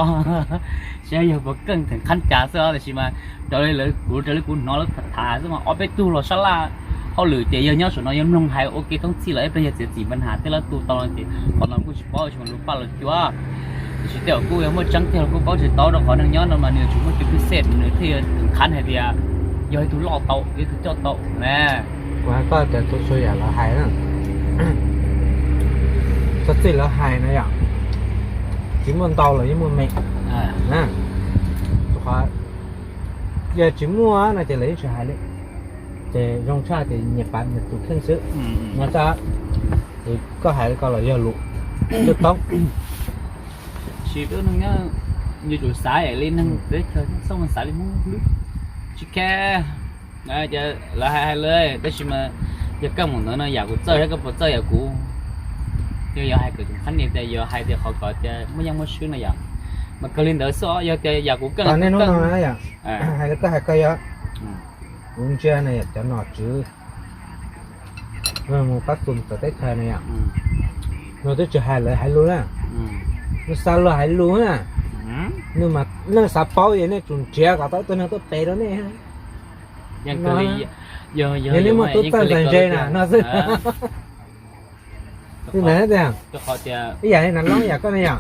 seb yog puas keej theem qhab cas xwb os, tab sis mas raws li lawv, kuv raws li kuv hnov lawv tham xwb mas ob peb tug los sab laj hauj lwm ces yog nyob saum no yog mloog hais ua ke thoob txhij los ib pliag yog txiav txim npa nhas tej lawv tu tau no ces qhov no kuj tsis paub tsis mas lus paj los cuav. Tiam sis tej zaum kuj yog muaj tseeb tiag los kuj paub tsis tau rau qhov neeg nyob no mas nws yuav tsum muaj cov pheej xej nws thiaj yuav theem qhab hais tias yog ib tug loj tau, yog ib tug coj tau na. Kuv hais koj tias txhua txhua yam lawv hais na, txhua txij lawv hais na yom, tsis muaj ntau los yeej muaj me na. Qhov yog tsis muaj no ces lawv yeej tsis hais li. Ces zoo tshaj ces nyias pav nyias tus kheej xwb no tso. Koj hais li ko los yog lus tub toob. Sis peb ua neeg nyob yuav tsum xav li neeg teb chaws xoj xav li Hmoob hlwb. Tsis khe, lawv hais hais li, tab sis mas yog koj mus ntawd no yam kuv txawj thiab koj puas txawj yam kuv. Yog yuav hais kom tseem qhab nias tias yuav hais tias qhov kom tias muaj yeej muaj swb no yom, mas kawg li ntawd xwb os. Yog tias yam kuv koj nej hnub no hais li koj hais koj yog, kuv ntsia na yom, cov nom tswv mus pab tus txawv teb chaws na yom, nws twb tsis hais lawv hais lus na, nws xav luag hais lus na. Nws mas nej xav paub es nej tsum nrhiav kom tau ib tug neeg tuaj pem rau nej. Yog nej muaj tub txawj ntxais ntse na no xwb. Ib yam li nav loob yam koj ne yom,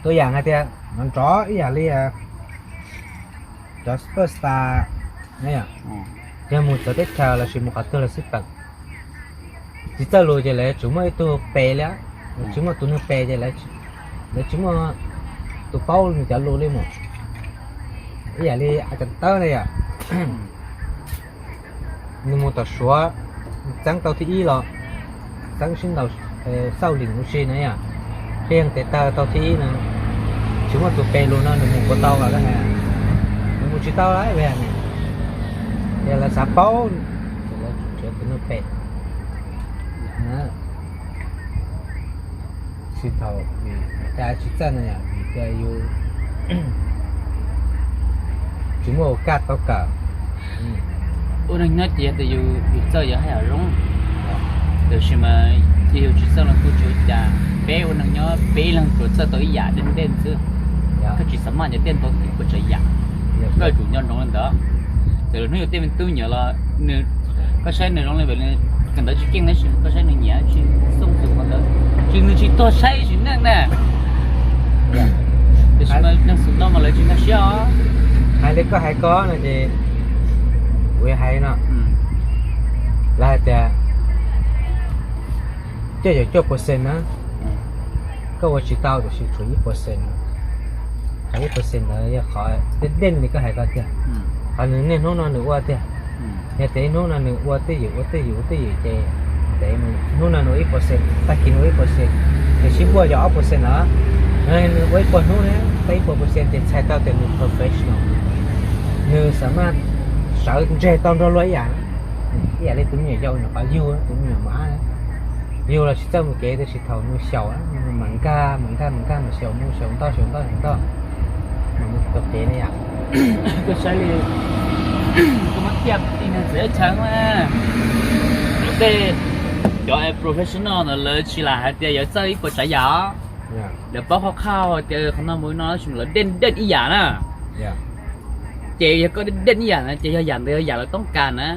tus yam hais tias nrov nrov ib yam li cov superstar na yom, yog mus txawv teb chaws lossis mus qhov twg los xij peem, tsis txawj lus ces lawv tsum muaj ib tug pem li, lawv tsis muaj tus neeg pem ces lawv tsis muaj tus paub nws cov lus li mus. Ib yam li a cov tawb na yom, nws mus tom Suav, txeeb tau thib ib los txeeb sib ntaus xauj lim ua si na yom, pheej tes taw tau thib ib no, tsis muaj tus pem lus no nws mus puas tau los, nws mus tsis tau lawm. Yog lawv xav paub, lawv tsum nrhiav tus neeg pem. Tsis thaum vim cas tsis txawj no yom, vim tias yus tsis muaj ua kaj tau kawm. Ua neeg nyob ces yog tias yus txawj yog haj yam zoo, tiam sis mas cia yus tsis txawj los kuj tsis ua cas. Peb ua neeg nyob peb ib leeg tsuas txawj tau ib yam deb deb xwb. Koj tsis xav maj cov dej ntau tim puas tsav yam, koj yuav tsum nco ntsoov li ntawd. Txawm lwm hnub yus tej me tub nyiam los nws, koj saib nws zoo li kawm ntawv tsis keej tab sis koj saib nws nyiam tsis xoob xwm qhov ntawd, tsis nws tsis tuag saib tsis neej na. Tiam sis mas neeg xum no mas lawv tsis nkag siab os. Hais li koj hais ko no ces kuv yuav hais no, lawv hais tias cuaj caum cuaj percent na, koj ua tsis tau tiam sis tshuav ib percent, qhov ib percent ntawd yog qhov deb deb li koj hais ko tiag. Qhov nws niaj hnub no nws ua tiag, yog tias ib hnub no nws ua twj ywm ua twj ywm ua twj ywm ces ntev mus, hnub no nws ua ib percent, tag kis nws ua ib percent, ces sib npuaj yog ob percent no, nws ua ib puas hnub na, tau ib puas percent ces txhais tau tias nws professional, nws xam maj sawv ntseg tau nrog luag ib yam. Ib yam li tus me nyuam yaus nyuam qhuav yug, tus me nyuam mab, yug los tsis txawj mus kev tiam sis thaum nws xyaum, nws mam nkag mam nkag mam nkag mam xyaum mus xyaum ntoj xyaum ntoj xyaum ntoj, mam mus tau kev na yom. Koj saib li, koj muab tiaj tib neeg txawv chaw mas, tej cov professional ntawd lawv tsis lam hais tias yuav txawj ib puas tsav yam. Lawv paub qhov qhaj tias qhov no mus no tab sis lawv dej dej ib yam na. Ces yog koj dej dej ib yam na ces yog yam ntawd yog yam lawv toob kas na.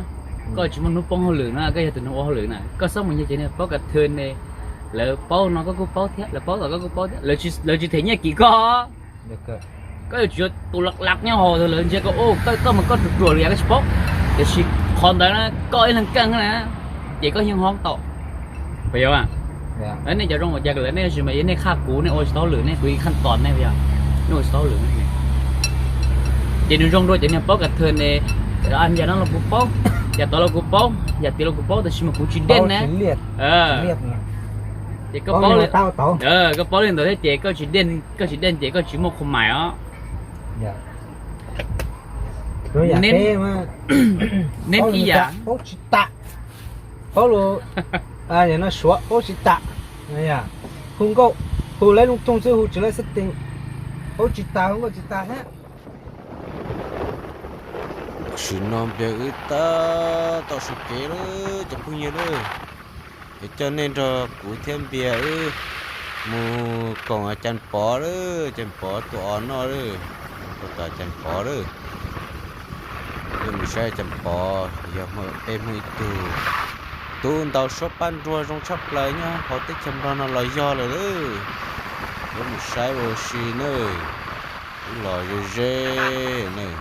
Koj tsis muaj hnub poob hauj lwm na, koj yog tus neeg ua hauj lwm na, koj xob mus nyiag ces niag paub kas thw ne, lawv paub no koj kuj paub thiab, lawv paub tom koj kuj paub thiab, lawv tsis them nyiaj kim koj. Koj yuav tsum yog tus laj laj nyob hauv lawv ntsia koj, koj mas koj ruam ruam li yam koj tsis paub, tiam sis qhov ntawd na koj ib leeg keej na, ces koj yeej hoob tau. Puas yog? Nej cov zoo ua cas lawm nej sis mas yog nej qhaj kuv nej ua tsis tau hauj lwm nej kuv yeej qhaj tos nej puas yog? Nej ua tsis tau hauj lwm, ces nws zoo dua cov niag paub kas thw ne, Yam no los kuv paub, yam tod los kuv paub, yam tid los kuv paub, tab sis mas kuv tsis dej ne. Ces koj paub li ntawd thiab ces koj tsis dej, koj tsis dej ces koj tsis muaj qhua mais os. Neb ib yam. Paub tsis tas, paub lus, no Suav paub tsis tas. Hu nkauj, hu lawv lub tooj xwb, hu tsis lawv xab tes, paub tsis tas, hu nkauj tsis tas thiab. Tam sim no Npias wb tab tom sawv kev lawm cov phooj ywg lawm. Es coj nej nrog kuv thiab Npias wb mus koom Cas Pov lawm, Cas Pov tua os noj lawm, mus rau tom Cas Pov lawm. Yuav mus saib Cas Pov yog peb Hmoob ib tug tub ntaus suab paj nruag zoo tshaj plaws nyob hauv teb chaws Nplog no los yog lawm lauj. Yuav mus saib ua si nawb, wb los ze ze nawb.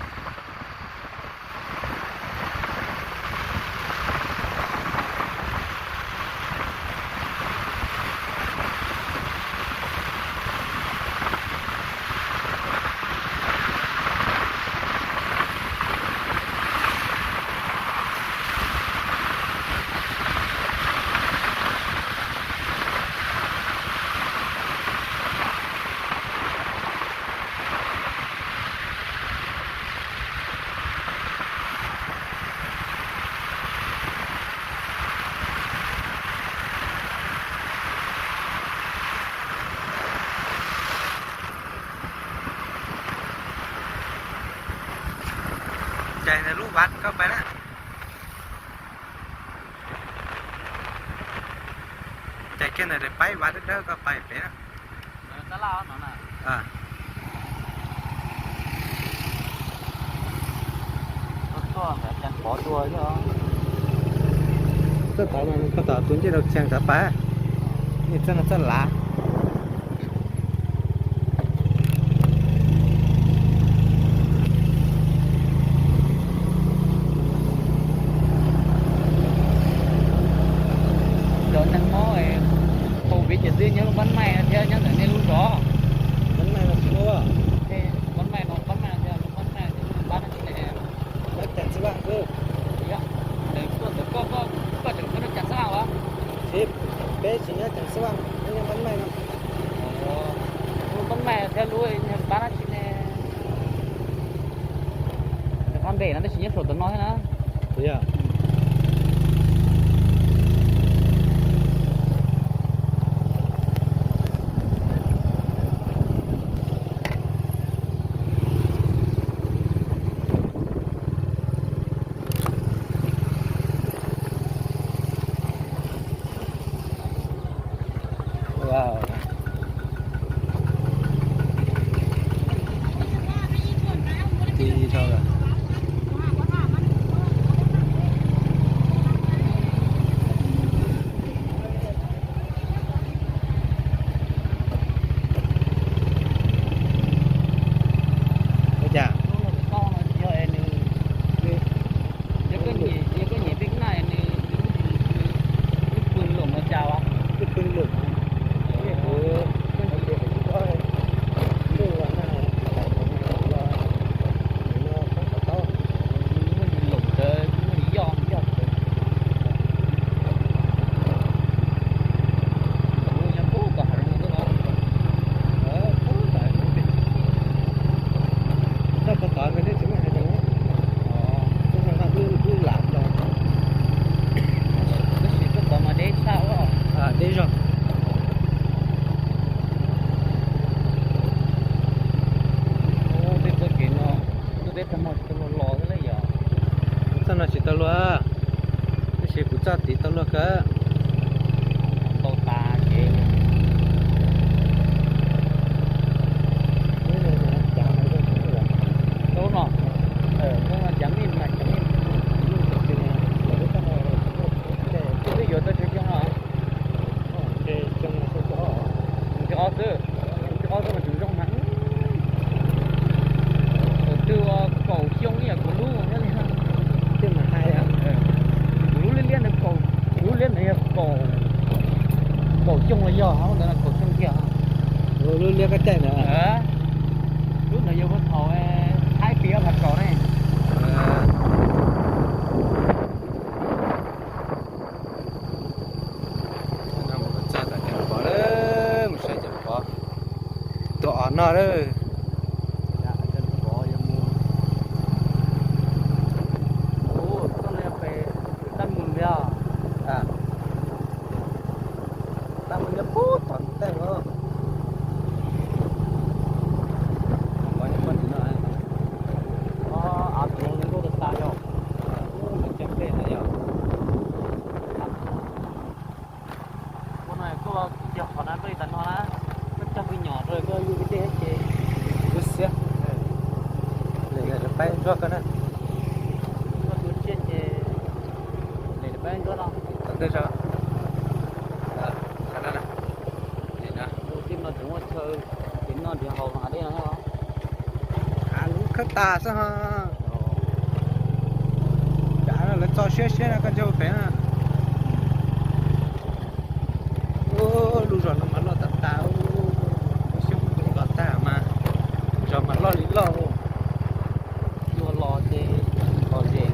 Ces lub vaj koj pais na. Ces kiag ntawm paib vaj dawb dawb koj pais pem na. Txoj tod, koj tom tus ncej rau tsees tod pais, nej txoj no txoj lav. Cov neeg mob covid ces twb nyob lub npab maij no thiab nyob ntawm nej lub zos. Npab maij no tsis muaj. Npab maij no, npab maij no thiab lub npab maij, npab no tsis ne. Nyob Cas Xab Vaj xwb. Yog, ntawm koj, ntawm koj, koj, koj tseem nyob rau Cas Xab Vaj os? Tsis, peb tsis nyob Cas Xab Vaj, peb nyob npab maij no. Lub npab maij thiab lub npab no tsis ne. Qhov npe no tab sis nyob saum ntawm no thiab na. Ua cas? Yog koj nyiam peb naj nws, nws pw lum no cas as? Pw lum. Muaj lum ntawd muaj yoj yoj. Tab sis koj tod mas deb tshaj. Deb zog. Tej txoj kev no, ntuj teb tag hmo tsis tau luag los xwb lauj yom. Kuv txoj no tsis tau luag, tab sis kuv txoj tid tau luag kawg. Tau tas kev. Lub no, lub no cas mij mas cas mij. Twb yuav tau tsev xyoo no. Mus tsev ob xwb, mus tsev ob xwb mas tseem zoo mas. Thaum twg ua kaum xyoo ib yam kuv lub thiab li. Kuv lub liab liab ntawd, kuv lub liab ntawd yog kaum xyoo los yog, ntawd kaum xyoo kiag. Lub liab koj caij ntawd. Lub ntawd yog ua thaum Thaib Pis Phav Kaum ne. Ntsuag ko na. Tom ntej, lub khawb tas xwb ho. Dav no lawv txo siab siab no koj ntshe ua pem na. Lub zos no mas loj tas tas, xyoob tus los tag mas zos mas loj li loj. Cua los ces los zem.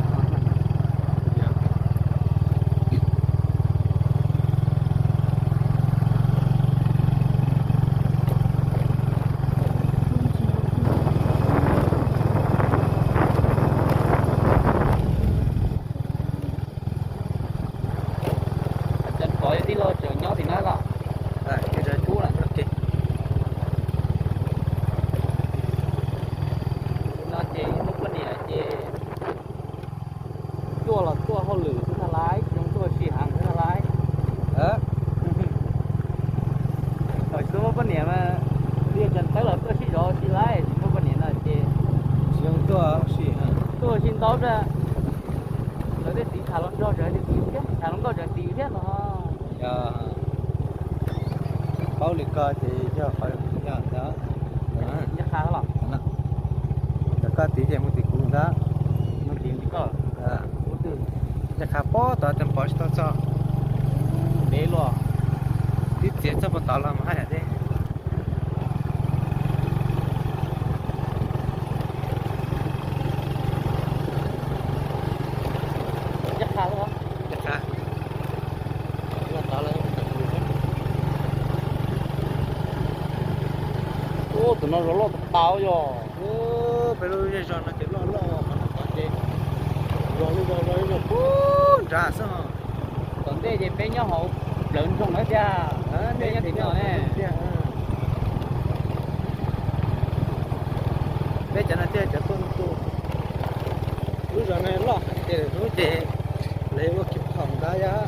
Cov pov tij laug tseem nyob tim no los? Ub, no ces muaj poj niam ces tuaj los tuaj hauj lwm xwb ntag lauj, tsis zoo tuaj ua si heev xwb ntag lauj. Thaum tsis muaj poj niam mas, li cov tawb los tuaj sib zov ua si lauj, tsis muaj poj niam no ces tsis zoo tuaj ua si, tuaj ua si ntau zaj. Lawv tej txiv tham hluas nkauj tseem hais tias txiv thiab, tham hluas nkauj tseem txiv thiab no. Paub li ko ces yog qhov ncaj qha los. Cov koj txiv ces mus tim kuv ntag. Ncaj qha pob tod ces pov tsis tau txog. Tib txiav txog puag tod los mas haj yam deb. Ncaj qha, ncaj qha. Ub, tus no zos loj tas tas yog. Peb lub zej zos no ces loj loj, qhov no ces zos li zos, zos li zos puag nrad xwb. Tom ntej ces peb nyob hauv plawv nroog lawm tiag, peb nyob tim no ne. Peb cov no thiaj cov tuaj mus tu. Lub zos no loj heev ces hnub ces lawv ua kiv khoom ntawd yog.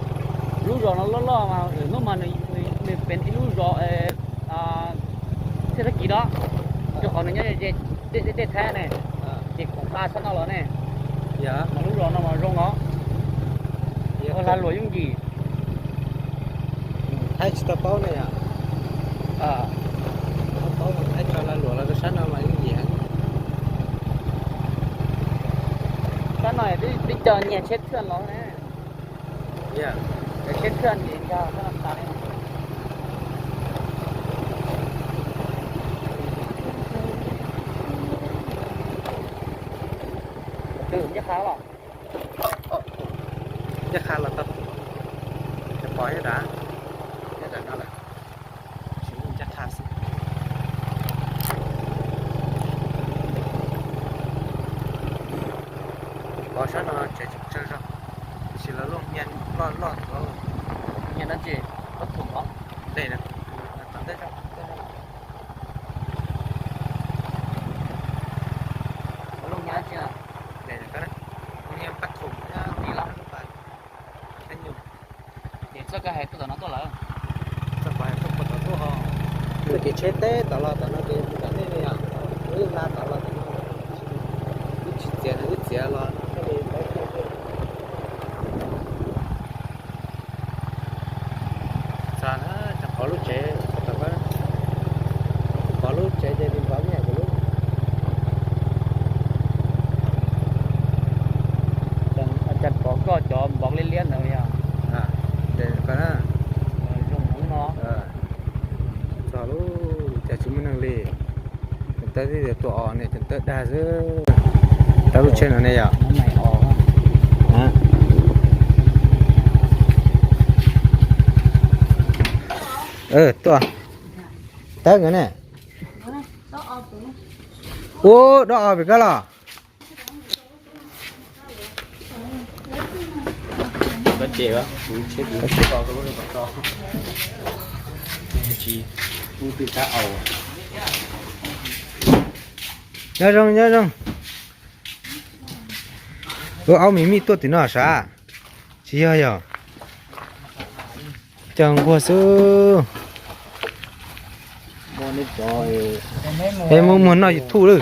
Lub zos no loj loj mas lwm hnub mas nws pem ib lub zos thiaj tag kis no, rau qhov nws nyob ze dej Thaib ne, ces khoom nqa sab no los ne. Mas lub zos no mas zoo os, ua lag luam yooj yim. Thaib tsis tau paub ne yom. Thaib tso lag luam los rau sab no mas yooj yim. Sab no twb coj nyiag tsheb thwj los ne. Cov tsheb thwj ces nkag sab no tas. Tus ncaj qha los. Ncaj qha los tau. Cov pov nyob nram, nyob nram no lawm. Tsis muaj ncaj qha xwb. Pov sab no tsev tsis tsawg zog, tiam sis lawv lub hnia loj loj ntawd. Hnia dab tsi? Pab thum os. Dej na, tom ntej. Lub hnia dab tsi na? Hnia pab thum, hnia los. Txoj koj hais tuaj tom no tuaj lawm. Txoj koj hais tuaj puag tom tuaj ho. Nws ces tsheb teb tom los tom no ces mus tom nej ne yom. Wb hla tom los tom no, wb tsis txiav no wb txiav los no thiaj li tau tuaj. Txog na, tseem pov lub tsev, pov lub tsev ces li npov me nyuam kuv lub. Cas pov koj cov npov liab liab ntawd yog. Ces zoo heev no. Txog lub, cas tsis muaj neeg li. Cov tawb twb tias tuaj os ne, cov tawb dag xwb. Tawb lub tsheb no ne yom. Tuaj. Tawb nkawd ne. Ub, dob os pem koj los. Nyob zoo, nyob zoo. Ua aub me mij tuaj tim no sav? Tsis yog yog. Cog nquag xwb. Es muaj muag noj YouTube lawm.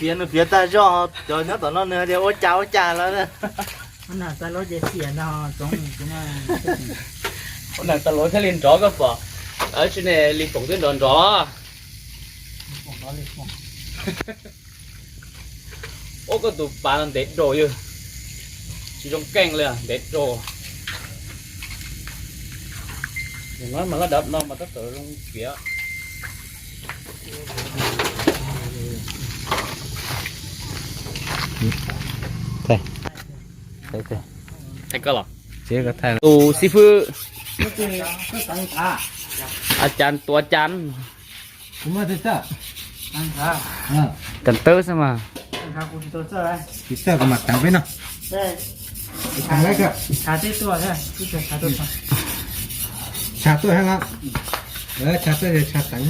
fiav nws fiav tag zog, cov nyob tom no nws tias ua cas ua cas lawm. Ua nas tas luav thiaj li nrov koj pom, tsis ne li foom twb nrov nrov. Ua koj tus pas no ntev rau yog tsis zoo keej li, ntev rau. Mas laj dav no mas tab tom zoo fiav. Thaiv koj los. Tus xib fwb, a cas tus a cas, cas tawb xwb mas. Tsis txawj kuv mam teev peb no. Tshav tuaj, tshav tuaj, tshav teev.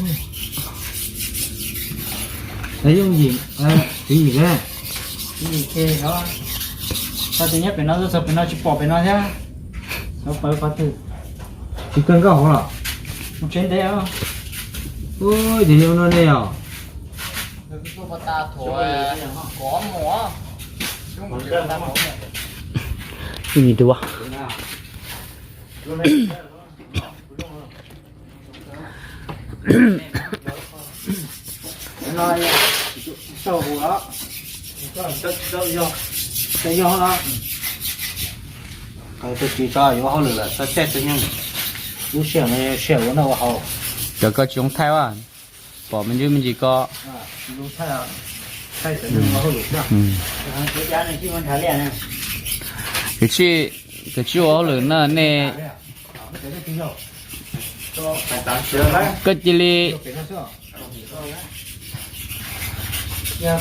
Yooj yim, tswv yim, tswv yim, txog pem no tsis pom pem no thiab. Tsis kawg nkauj hauv los? Mus tsev ntev. Ub, ces yog no ne yog. Yooj yim dua. Tau hu los, tau yog los. Tsis tso yuav hauj lwm lawm, tso caij tso nyoog. Lub sij hawm no yog sij hawm ua noj ua haus. Cov koj tsis zoo thaij a, pom me ntsis me ntsis ko. Koj tsis, koj tsis ua hauj lwm no nej, koj cia li. Yog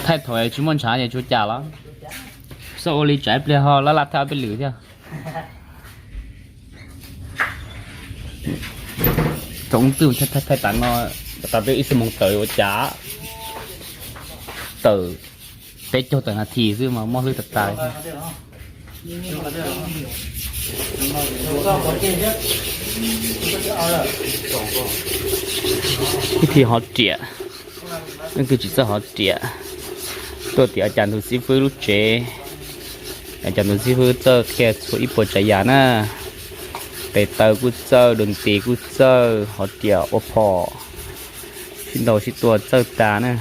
thaij thaum tsis muaj ntshav ces tsuas cas los, xav ua li tsam ib pliag ho laj laj thaij ob peb lwm thiab. Thaum twg thaij thaij tas no, tas peb ib xuab moos tawm ua cas, tawm peb caug tawm nas this xwb mas mob hlwb tas tas. Ib thim hov riam, leej twg tsis txawj hov riam, tuaj tim a cas ntug xib fwb lub tsev. A cas ntug xib fwb txawj qhia txhua ib puas tsav yam na. Tes taw kuj txawj, dua nti kuj txawj, hov riam ua phom, sib ntaus sib tua txawj tas na.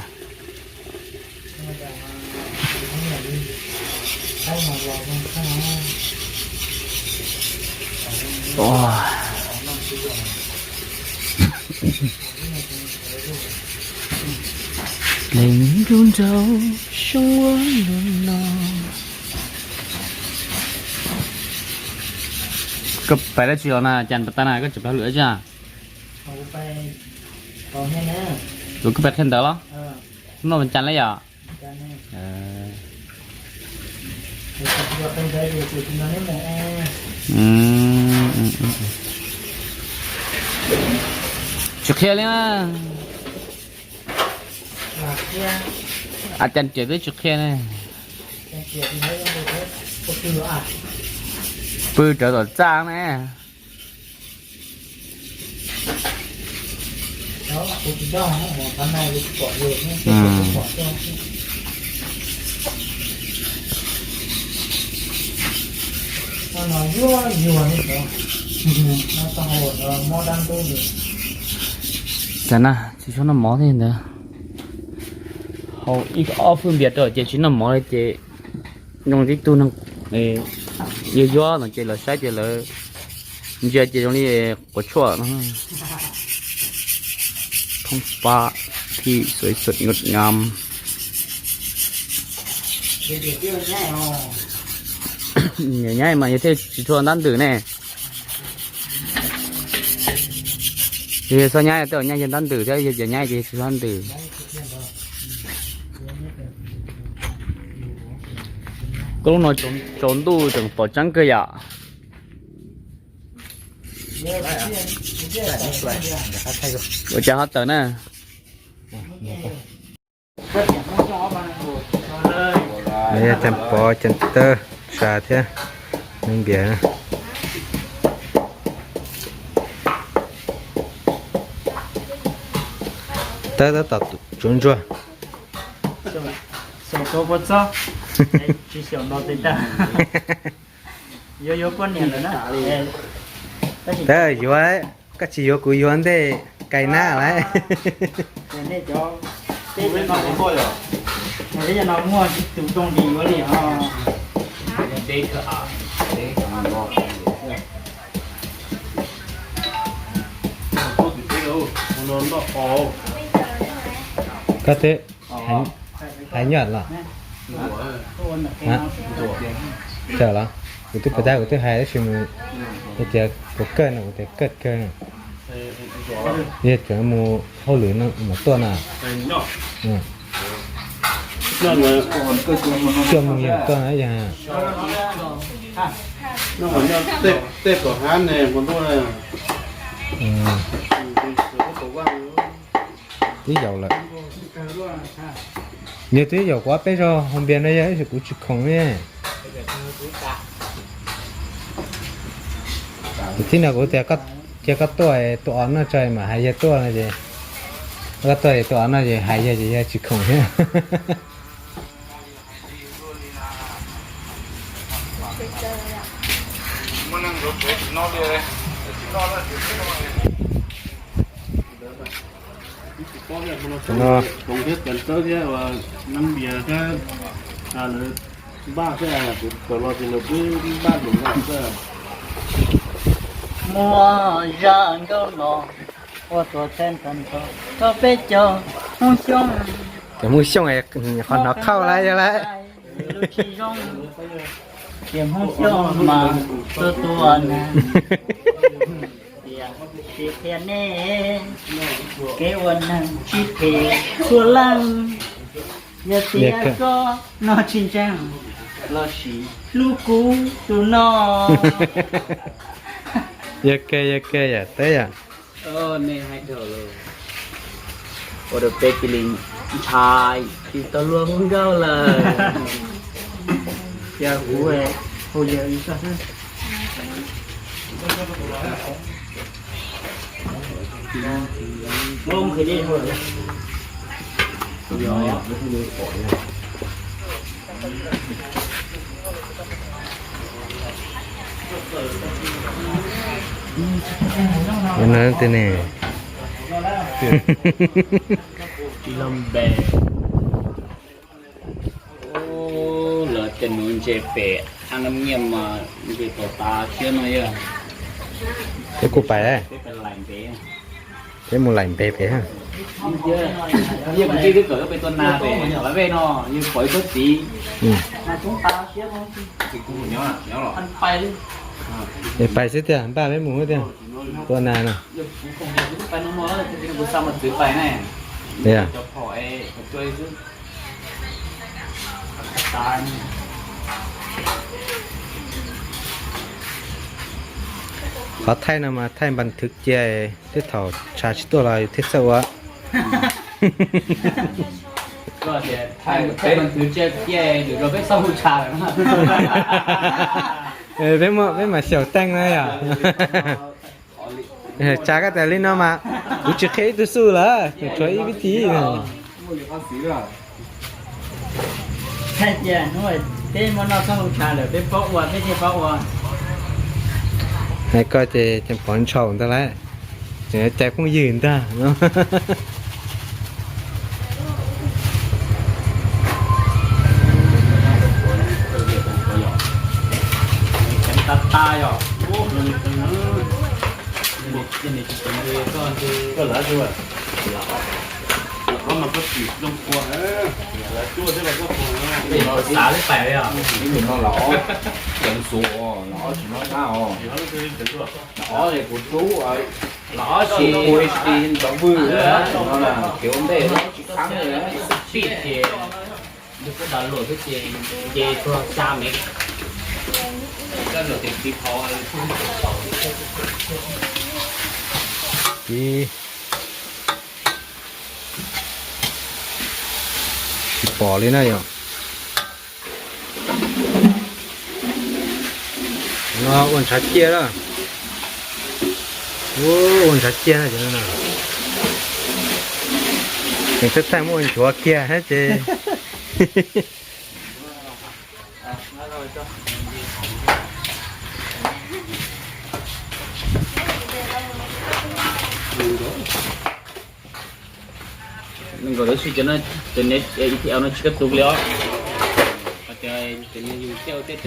Leej nrub nraug xyoo ua luaj no. Koj pais dab tsi los na, cas pas tas na, koj tseem pais hauj lwm dab tsi na? Kuv koj pais qhia ntawv los? Hnub no vas cas lawm yom? Tsis qhia li na. A cas riam twb tsis qhia ne. Pw rawv tom txaj ne. Cas na, tsis tshua noj mov thiab ntawd. Haus ib ob fwj npias rau ces tsis noj mov li ces zoo li tib tug neeg yuag yuag no ces lawv saib ces lawv ntsia ces zoo li quav tshuaj no. Thoob pab thij xuav xuam nyuam nyam. Nyiam nyaib mas yog thiaj tsis tshua ntab ntws ne. Yog txhob nyaib tej zaum nyaib yog ntab ntws thiab, yog cov nyaib ces tsis tshua ntab ntws. Koj lub no tsaus ntuj tseem pom tseeb kawg yom. Ua cas ho tawm na. Yog Cas Pov, Cas Tawb, Tsa thiab Neeb Npias. Tawb tab tom tsuav ntsuag. Yuav, yuav, koj tsis yuav kuv yuav ntej kais nab lawm. Koj twb hais nyoj los? Tawm los? Kuv twb pom tag, kuv twb hais tab sis mus, tias kuv kawg no, kuv tias kawg kawg no. Yog tseem mus hauj lwm no mas tuaj na. Tuaj mus yog tuaj na yog. Tej tom hab ne mus ntuj. Twb yaum lawm. Yog twb yaum kuv ob peb zaug hauv npias no yog ib txhia kuv tsis khoom ne. Tib no kuv tias cia koj tuaj tua os noj tso mas hais yawg tuaj no ces, koj tuaj tua os noj ces hais yawg ces yawg tsis khoom thiab. Tus no, Hmoob thiab Txawj thiab Nab Npias thiab lawv npaj xwb, kuv tawm los ces lawv twb npaj lus noj xwb. Muaj zaj nkauj no ua tuam txhais nrog rau peb cov Hmoob Xyooj. Cov Hmoob Xyooj qhov hnov khauj lawm yog lawm. Lub tsis zoo, ces Hmoob Xyooj mas tua tua na. Tias tsis qhia nej kev ua neeg tsis phem txhua leej. Yog tias koj noj tsis ntseeg los sim hlub kuv tus no. Yog ke, yog ke yam teb yom. Nej hais dhau lawm, ua rau peb cia li ntshai tsis tau luag hu nkauj lawm. Yog kuv hu yawg li koj xwb. Ua no tiag ne. Tsis los npe. Lawv tej nuv ntses pem ab nab nyiaj mas ntses tom tav siab no yog. Peb kuj pais, peb mus laim npe pem. Yog kuv tij twb kom peb tua nas pem lawv vej no, yog pom ib tug txiv. Es pais xwb tiag, npaj peb mus xwb tiag. Tua nas no. Qhov thaij no mas thaij npas thwv cia, tej thaum tshav tsis tuaj los yus thiaj txawj ua. Peb mam xyaum teej na yom. Tsa koj tas li no mas kuv tsis qhia ib tug xub lawm, tshuav ib vib thib. Hais koj ces tseem pov ntshaum ntag lauj, tseem cais phooj ywg ntag. Xav li pais os. Ib nus no los ob, los ob tsis noj qab os. Los ob ces kuv rub, los ob ces kuv ib tsis ntxov vwj, no na khiav ua ntej tsis qab li. Tib ces nws kuj dav luam xwb ces nce tuag xya mev. Tsis pom li na yom. No ua ntshav ciaj lawm. Ua ntshav ciaj na. Tseem txhawj txhawj muab ua nchuav kiag ces. Nkaus tab sis cov no tsis kab tus li os.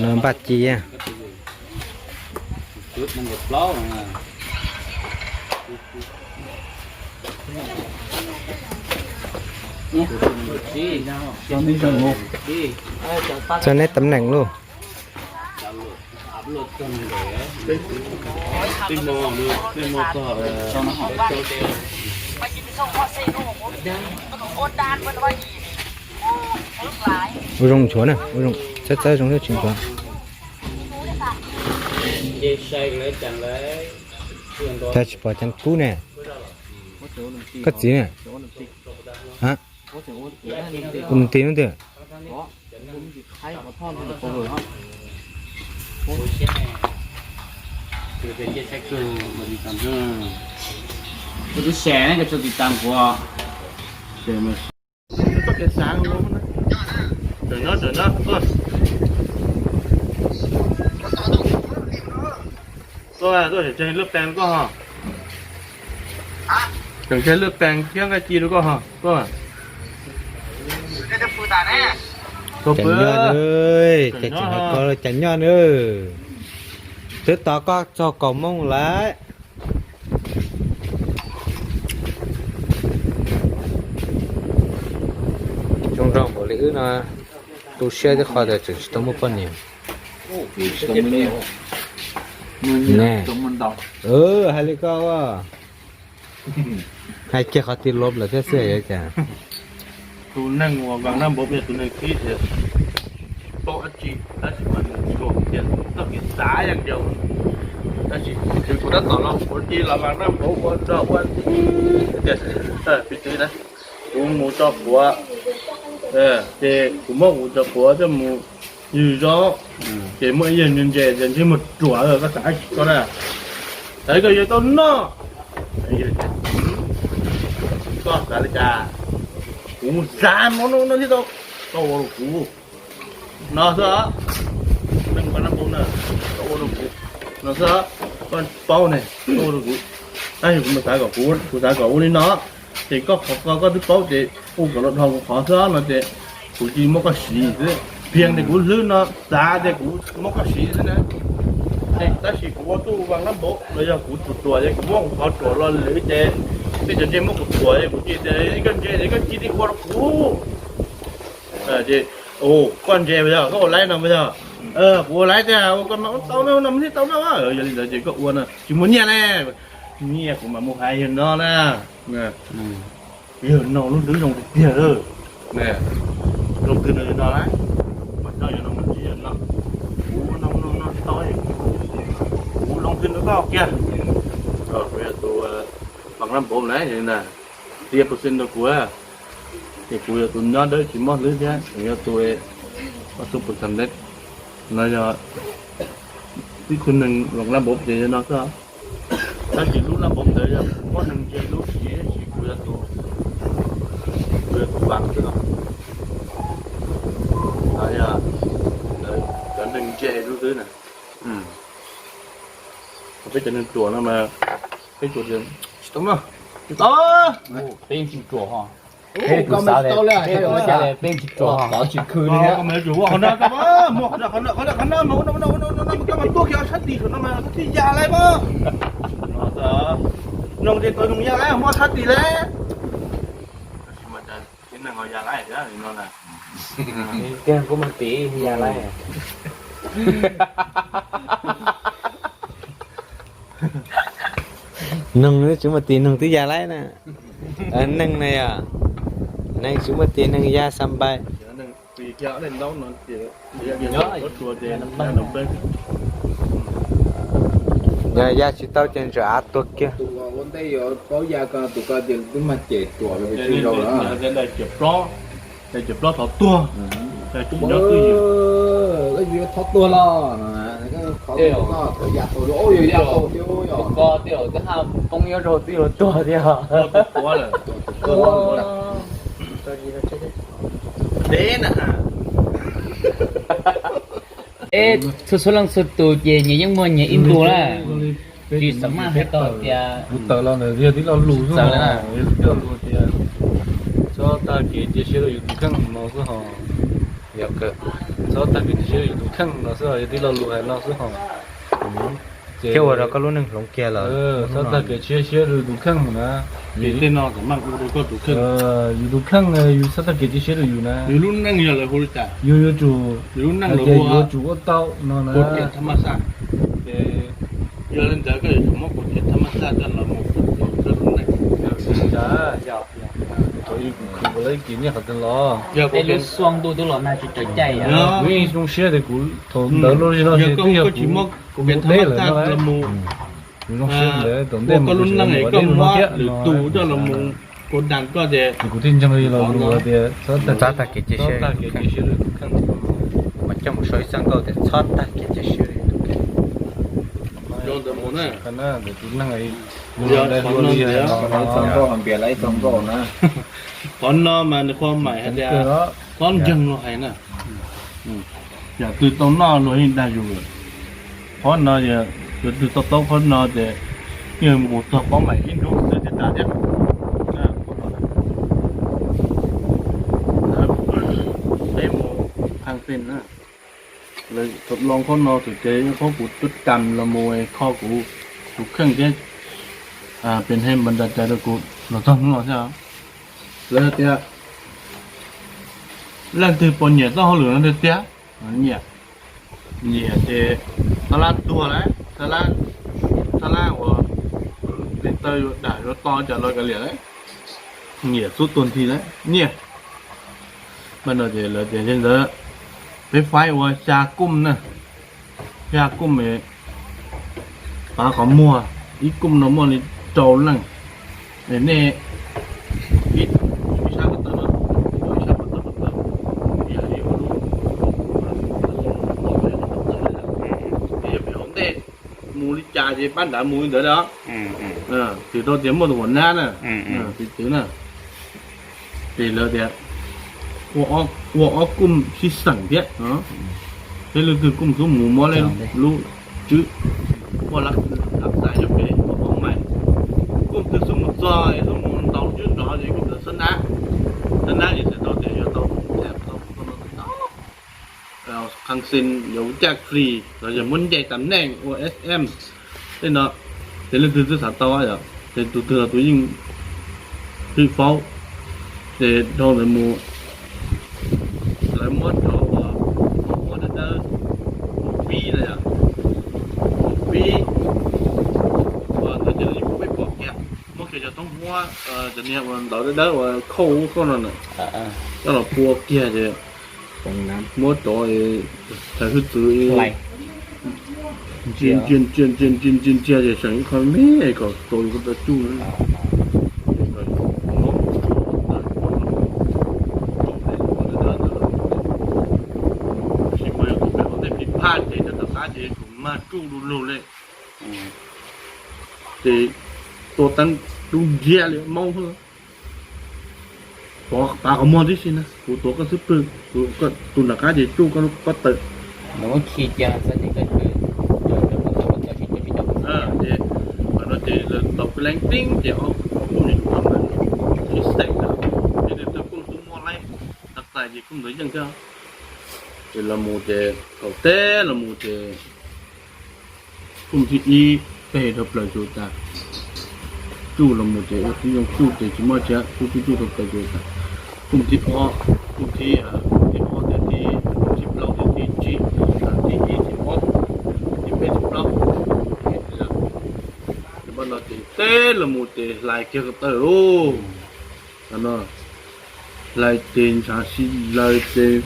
No npaj ci. Txog neb tam neem lauj. Ua zoo nchuav na, ua zoo, txawb txawb zoo thiab tsis nchuav. Cas tsis pom Ceev Kub ne? Koj txiv ne? Ua nws tim no twg? Tus xav ne koj tso tiv tas kuv. Tuaj, tuaj tseem tseg lub pes koj ho. Tseem tseg lwj pees thiab nqaij ci rau koj ho. Cov nyob, cov nyob, cov nyob na. Twb tos koj txog kaum moos lawm. Zoo nraug npaum li wb no, tu siab tib qho tias tseem tsis tau muaj poj niam. Ne, hais li koj ua, hais kiag qhov twg los lawm thiab xwb yuav cas. Tus neeg uas Vam Naj Npaum yog tus neeg tib, tsis paub dab tsi, tab sis mas nws luag tias txoj kev xav yeej yog, tab sis kuv tab tom los kuv cia los Vam Naj Npaum ua rau ua tias, piv txwv na, kuv mus tso quav, ces kuv muab kuv cov quav coj mus ywg zaub, ces muaj ib yawg ntse ntse tias ntsej muag ruam, koj xav koj na, xav koj yuav tau noj. Koj xav li cas? Kuv xav no no no thiab tau, koj ua rau kuv no xwb. Neeg Vam Naj Npaum na, koj ua rau kuv no xwb, koj paub ne, koj ua rau kuv. Tab sis kuv xav kom kuv, kuv xav kom ua li no, ces koj qhov ko koj twb paub ces ua kom los dhau kuv qhov xwb no ces kuv cia li muab koj siv xwb. Phiaj tias kuv hlwb no xav tias kuv muab koj siv xwb na. Tab sis kuv ua tub Vam Naj Npaum los yog kuv ruam ruam ces kuv muab kuv qhov ruam los lwm ces tej cov ntse muab kuv thuam ces kuv cia li tias koj ntse ces koj cia li ua rau kuv. Ces koj ntse mas yog koj ua laib no mas yog, kuv ua laib tiag, ua koj no tau no mas thiaj tau no. Yog li ntawd ces koj ua no tsis muaj nyiaj ne. Nyiaj kuv mam mus hais yawg no na. Yawg no lub hlwb zoo tiag tiag lawm. Zoo twg no yawg no na, mas no yawg no mas tsis yawg no, kuv no no no tau, kuv loo twg no koj kiag. Kuv yog tus Vam Naj Npaum na, tias percent rau kuv, ces kuv yog tus nyob dawb tsis mob hlwb thiab, kuv yog tus, tus percent no yog tib tug neeg Vam Naj Npaum ces yog no xwb. Tab sis lub Naj Npaum ntawd yog muaj neeg ntse lub siv, tab sis kuv yog tus, kuv yog tus Vam xwb no. Yog cov neeg ntse lub xwb na. Peb cov neeg ruam no mas peb tsuas tias tsis tau, tsis tau. Peb yeej tsis ruam ho. Peb tus xav tias peb yeej tsis ruam ho. Koj mas yuav tsum ua qhov no, koj mas muaj qhov no, qhov no, qhov no, qhov no mas tuaj kiag sab tim saum no mas koj thiaj ya laib mas. Noog ces tau noog ya laib, muab sab tim laib. Tib neeg ho ya laib thiab no na. Tiag kuv mas tim ya laib. Noog tsis muaj tim noog twb ya laib na. Neeg na yog, neeg tsis muaj tim neeg ya xa npais. Yog ya tsis tau ces ntsaws av tuag kiag. Tus ua ntej yuav paub ya ko, tus ko ces twb mag cem ruam los tsis zoo lawm. Cov plaub thov tuag, cov nyob twj ywm. Koj yuav thov tuag los, thov ya tau, yog ya tau thiab, yog ko twb haj poob nyob rau twb yuav tuag thiab. Deb na. Txhua txhua leej txhua tus ces nyias yeej muaj nyias ib ntu na. Tsis xav maj hais tau tias kuv tawm los ntawm yog tib lo lus xwb, yog tib lo lus tias txhob tag kev cia siab rau yus tus kheej no xwb ho. Txhob tag kev cia siab rau yus tus kheej no xwb ho, yog tib lo lus hais no xwb ho. Thiab ua rau koj lub neej hloov kiag lawm. Txhob tag kev cia siab rau yus tus kheej na. Tej no kom maj ua rau koj tus kheej. Yus tus kheej, yus txhob tag kev cia siab rau yus na. Yus lub neej yog lawv hu li cas, yus yuav tsum, yus lub neej lawv hu, yus yuav tsum ua tau no na. Yog li ntawd koj yuav tsum muab kuv cov thab maj xaj coj los mus ua koj lub neej. Thaum ub kuv khwv ua lawv ib kis nyiaj qhov twg los, yog kuv lub xuaj ntuj twb los nag tsis tawm caij. Kuv yeej zoo siab tias kuv thaum ntawd los, yog koj tsis muab kuv cov thab maj xaj los mus, kuv zoo siab ntawd thaum ntej ua koj lub neej es koj muab lwm tus coj los mus ua dag koj ces kuv thiaj ntseeg li los lus tias txhob tag kev cia siab, txhob tag kev cia siab rau tus kheej. Mas coj mus sau ib txoj nkauj tias txhob tag kev cia siab rau tus kheej. Ntawd tus neeg, yog qhov no, qhov no mas nws qhov maim hais tias txhob ntseeg luag hais na. Yam twg tau noj luag yeej dag yus. Qhov no yog, yog twg tau taub qhov no ces yeej mus txog paub maim ib nrub xwb thiaj tas thiab. Lawv los qhov no tus ces qhov kuv tuaj kam los mus kho kuv tus kheej thiab, pem he npas nra cai rau kuv los txog hnub no thiab. Lawv tias leej twg puas nyiam txoj hauj lwm no tiag tiag? Nyiam, nyiam ces xab lab tuag lawm, xab lab, xab lab uas hli taw yuav dam yuav to cas los kav liam lawm, nyiam xub tuag nthi lawm nyiaj. Mas no ces lawv tias li ntawd, peb faib ua xya kooj na, xya kooj es pab qhov muag, ib kooj no muaj li rau leej, nej ib sab ko taw no, ib sab ko taw ko taw, yog li ua lub, yog pem hauv ntej mus li cas ces pab nrad mus li ntawd os. Twb tau tias muaj tus huam nab na, twb twv na, ces lawv tias ua ob kooj sib xeem thiab, peb leej twg kooj xub mus muab lub tswb, muaj lab xais rau pem muab pov mais, kooj twg xub mus txog es xub mus ntaus tswb nrov ces kooj ntawd xab nab, xab nab ces txhais tau tias yuav tau, tau, tau, tau qhee xees yuav caj fri los yog muab ncaim tam neej ua SM tej no, ces leej twg twb xav tau yom, ces tus twg los tus yeej hwj faub, ces dhau ntawd mus lawv muab cov uas muab dawb dawb mus pib na yom, mus pib uas ntawd ces lawv yeej pub peb pom kiag, muab kiag cov thoob huab, cov niag uas ntawv dawb dawb uas khauj khauj no na, coj los pua kiag ces muab cov thawv hwj txwv ntsia ntsia ntsia ntsia ntsia ntsia ces seem ib qho me kom tau yus ko taw tsuj na. Tab sis mas yog tus pem hauv ntej pib phaj ces rov qab ces kuv mag tsuj du lug li, ces tua teeb dub nciab li maub. Tuav pav qhov muag tib si na, kuv tuav koj xub pwg, tus nram qab ces tsuj koj lub pob tawm. Ces qhov no ces lawv tau kws leej teeb ces ob kooj li tus no mas sib xeem na, ces nws twb kooj xub muab laib, tag txais ces kooj ntawd yeej thiab. Ces los mus ces thaum teb los mus ces kooj thib ib peg rau plaws tsuj tas, tsuj los mus ces ua tib zoo tsuj ces tsis muaj tsi, tsuj tsuj tsuj rau plaws tsuj tas. Kooj thib ob, kooj thib, thib ob thiab thib, thib plaub thiab thib tsib, thib ib thib ob, thib peb thib plaub. Pab no ces teb los mus ces hlais kiag ko taw lauj. No hlais ces ntshav si laws ces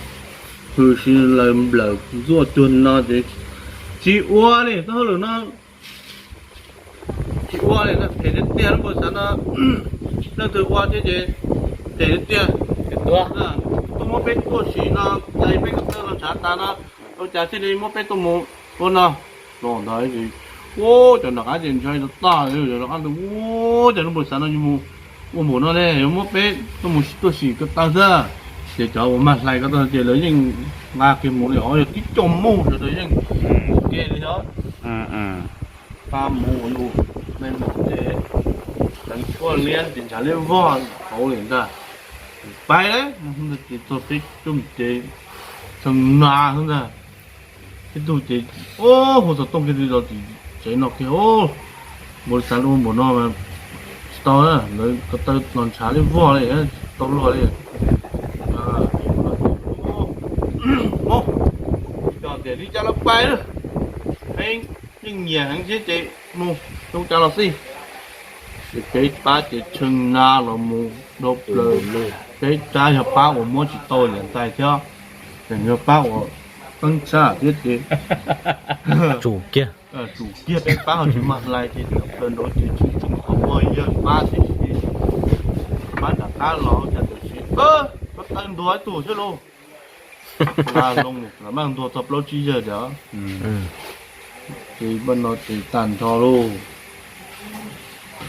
hws si laws nplawm ntxuaj cuag no ces tsis ua li txoj hauj lwm no, tsis ua li no phem tiag tiag lub npaus xav no. Leej twg ua thiab ces phem tiag tiag. Tuaj muab peb tuaj sim no, hlais peb ko taw los ntshav tas no, ua cas thiaj li muab peb tuaj mus ua no los ntawd. Ua cov nram qab ces ntshai tag tag, cov nram qab ua cas lub npaus xav no yuav mus ua npaum no ne, yuav muab peb tuaj mus tuaj sim ko taw xwb. Ces cov uas mag hlais ko taw ces lawv yeej nqa kiag mus li os, yog tib co mus sawv daws yeej mus ke li os. Pab mus ua lus, me mus ces teev tshuaj liab ces ntshav liab vog hauv li ntag. Pais ces txog peb tug ces tshee na xwb ntag. Peb tug ces hu xov tooj kiag li los tim tsev no kiag, npaus li xav ua npaum no tsis tau, lawv ko taw los ntshav liab vog li, tsis tau luag li. Mus, cov tias li cas los pais, yeej nyiam heev thiab ces mus, zoo cas los xij. Ces peb pab ces tshee na los mus dhau plaws, peb rab yog pab uas muab tsis tau liam ntais thiab, tseem yog pab uas teeb tshaj thiab ces tsum kiag, tsum kiag peb pab ho tsis mag hlais ces dhau plaws nraud ces tsis tsum qhov muag yawg pab tib si, pab nram qab los cas tam sim ko taw ntuag ib tug thiab lauj. Nqa loo los maj ntuag txog plaub tsib yawg cov. Ces pab no ces tag nrho lauj,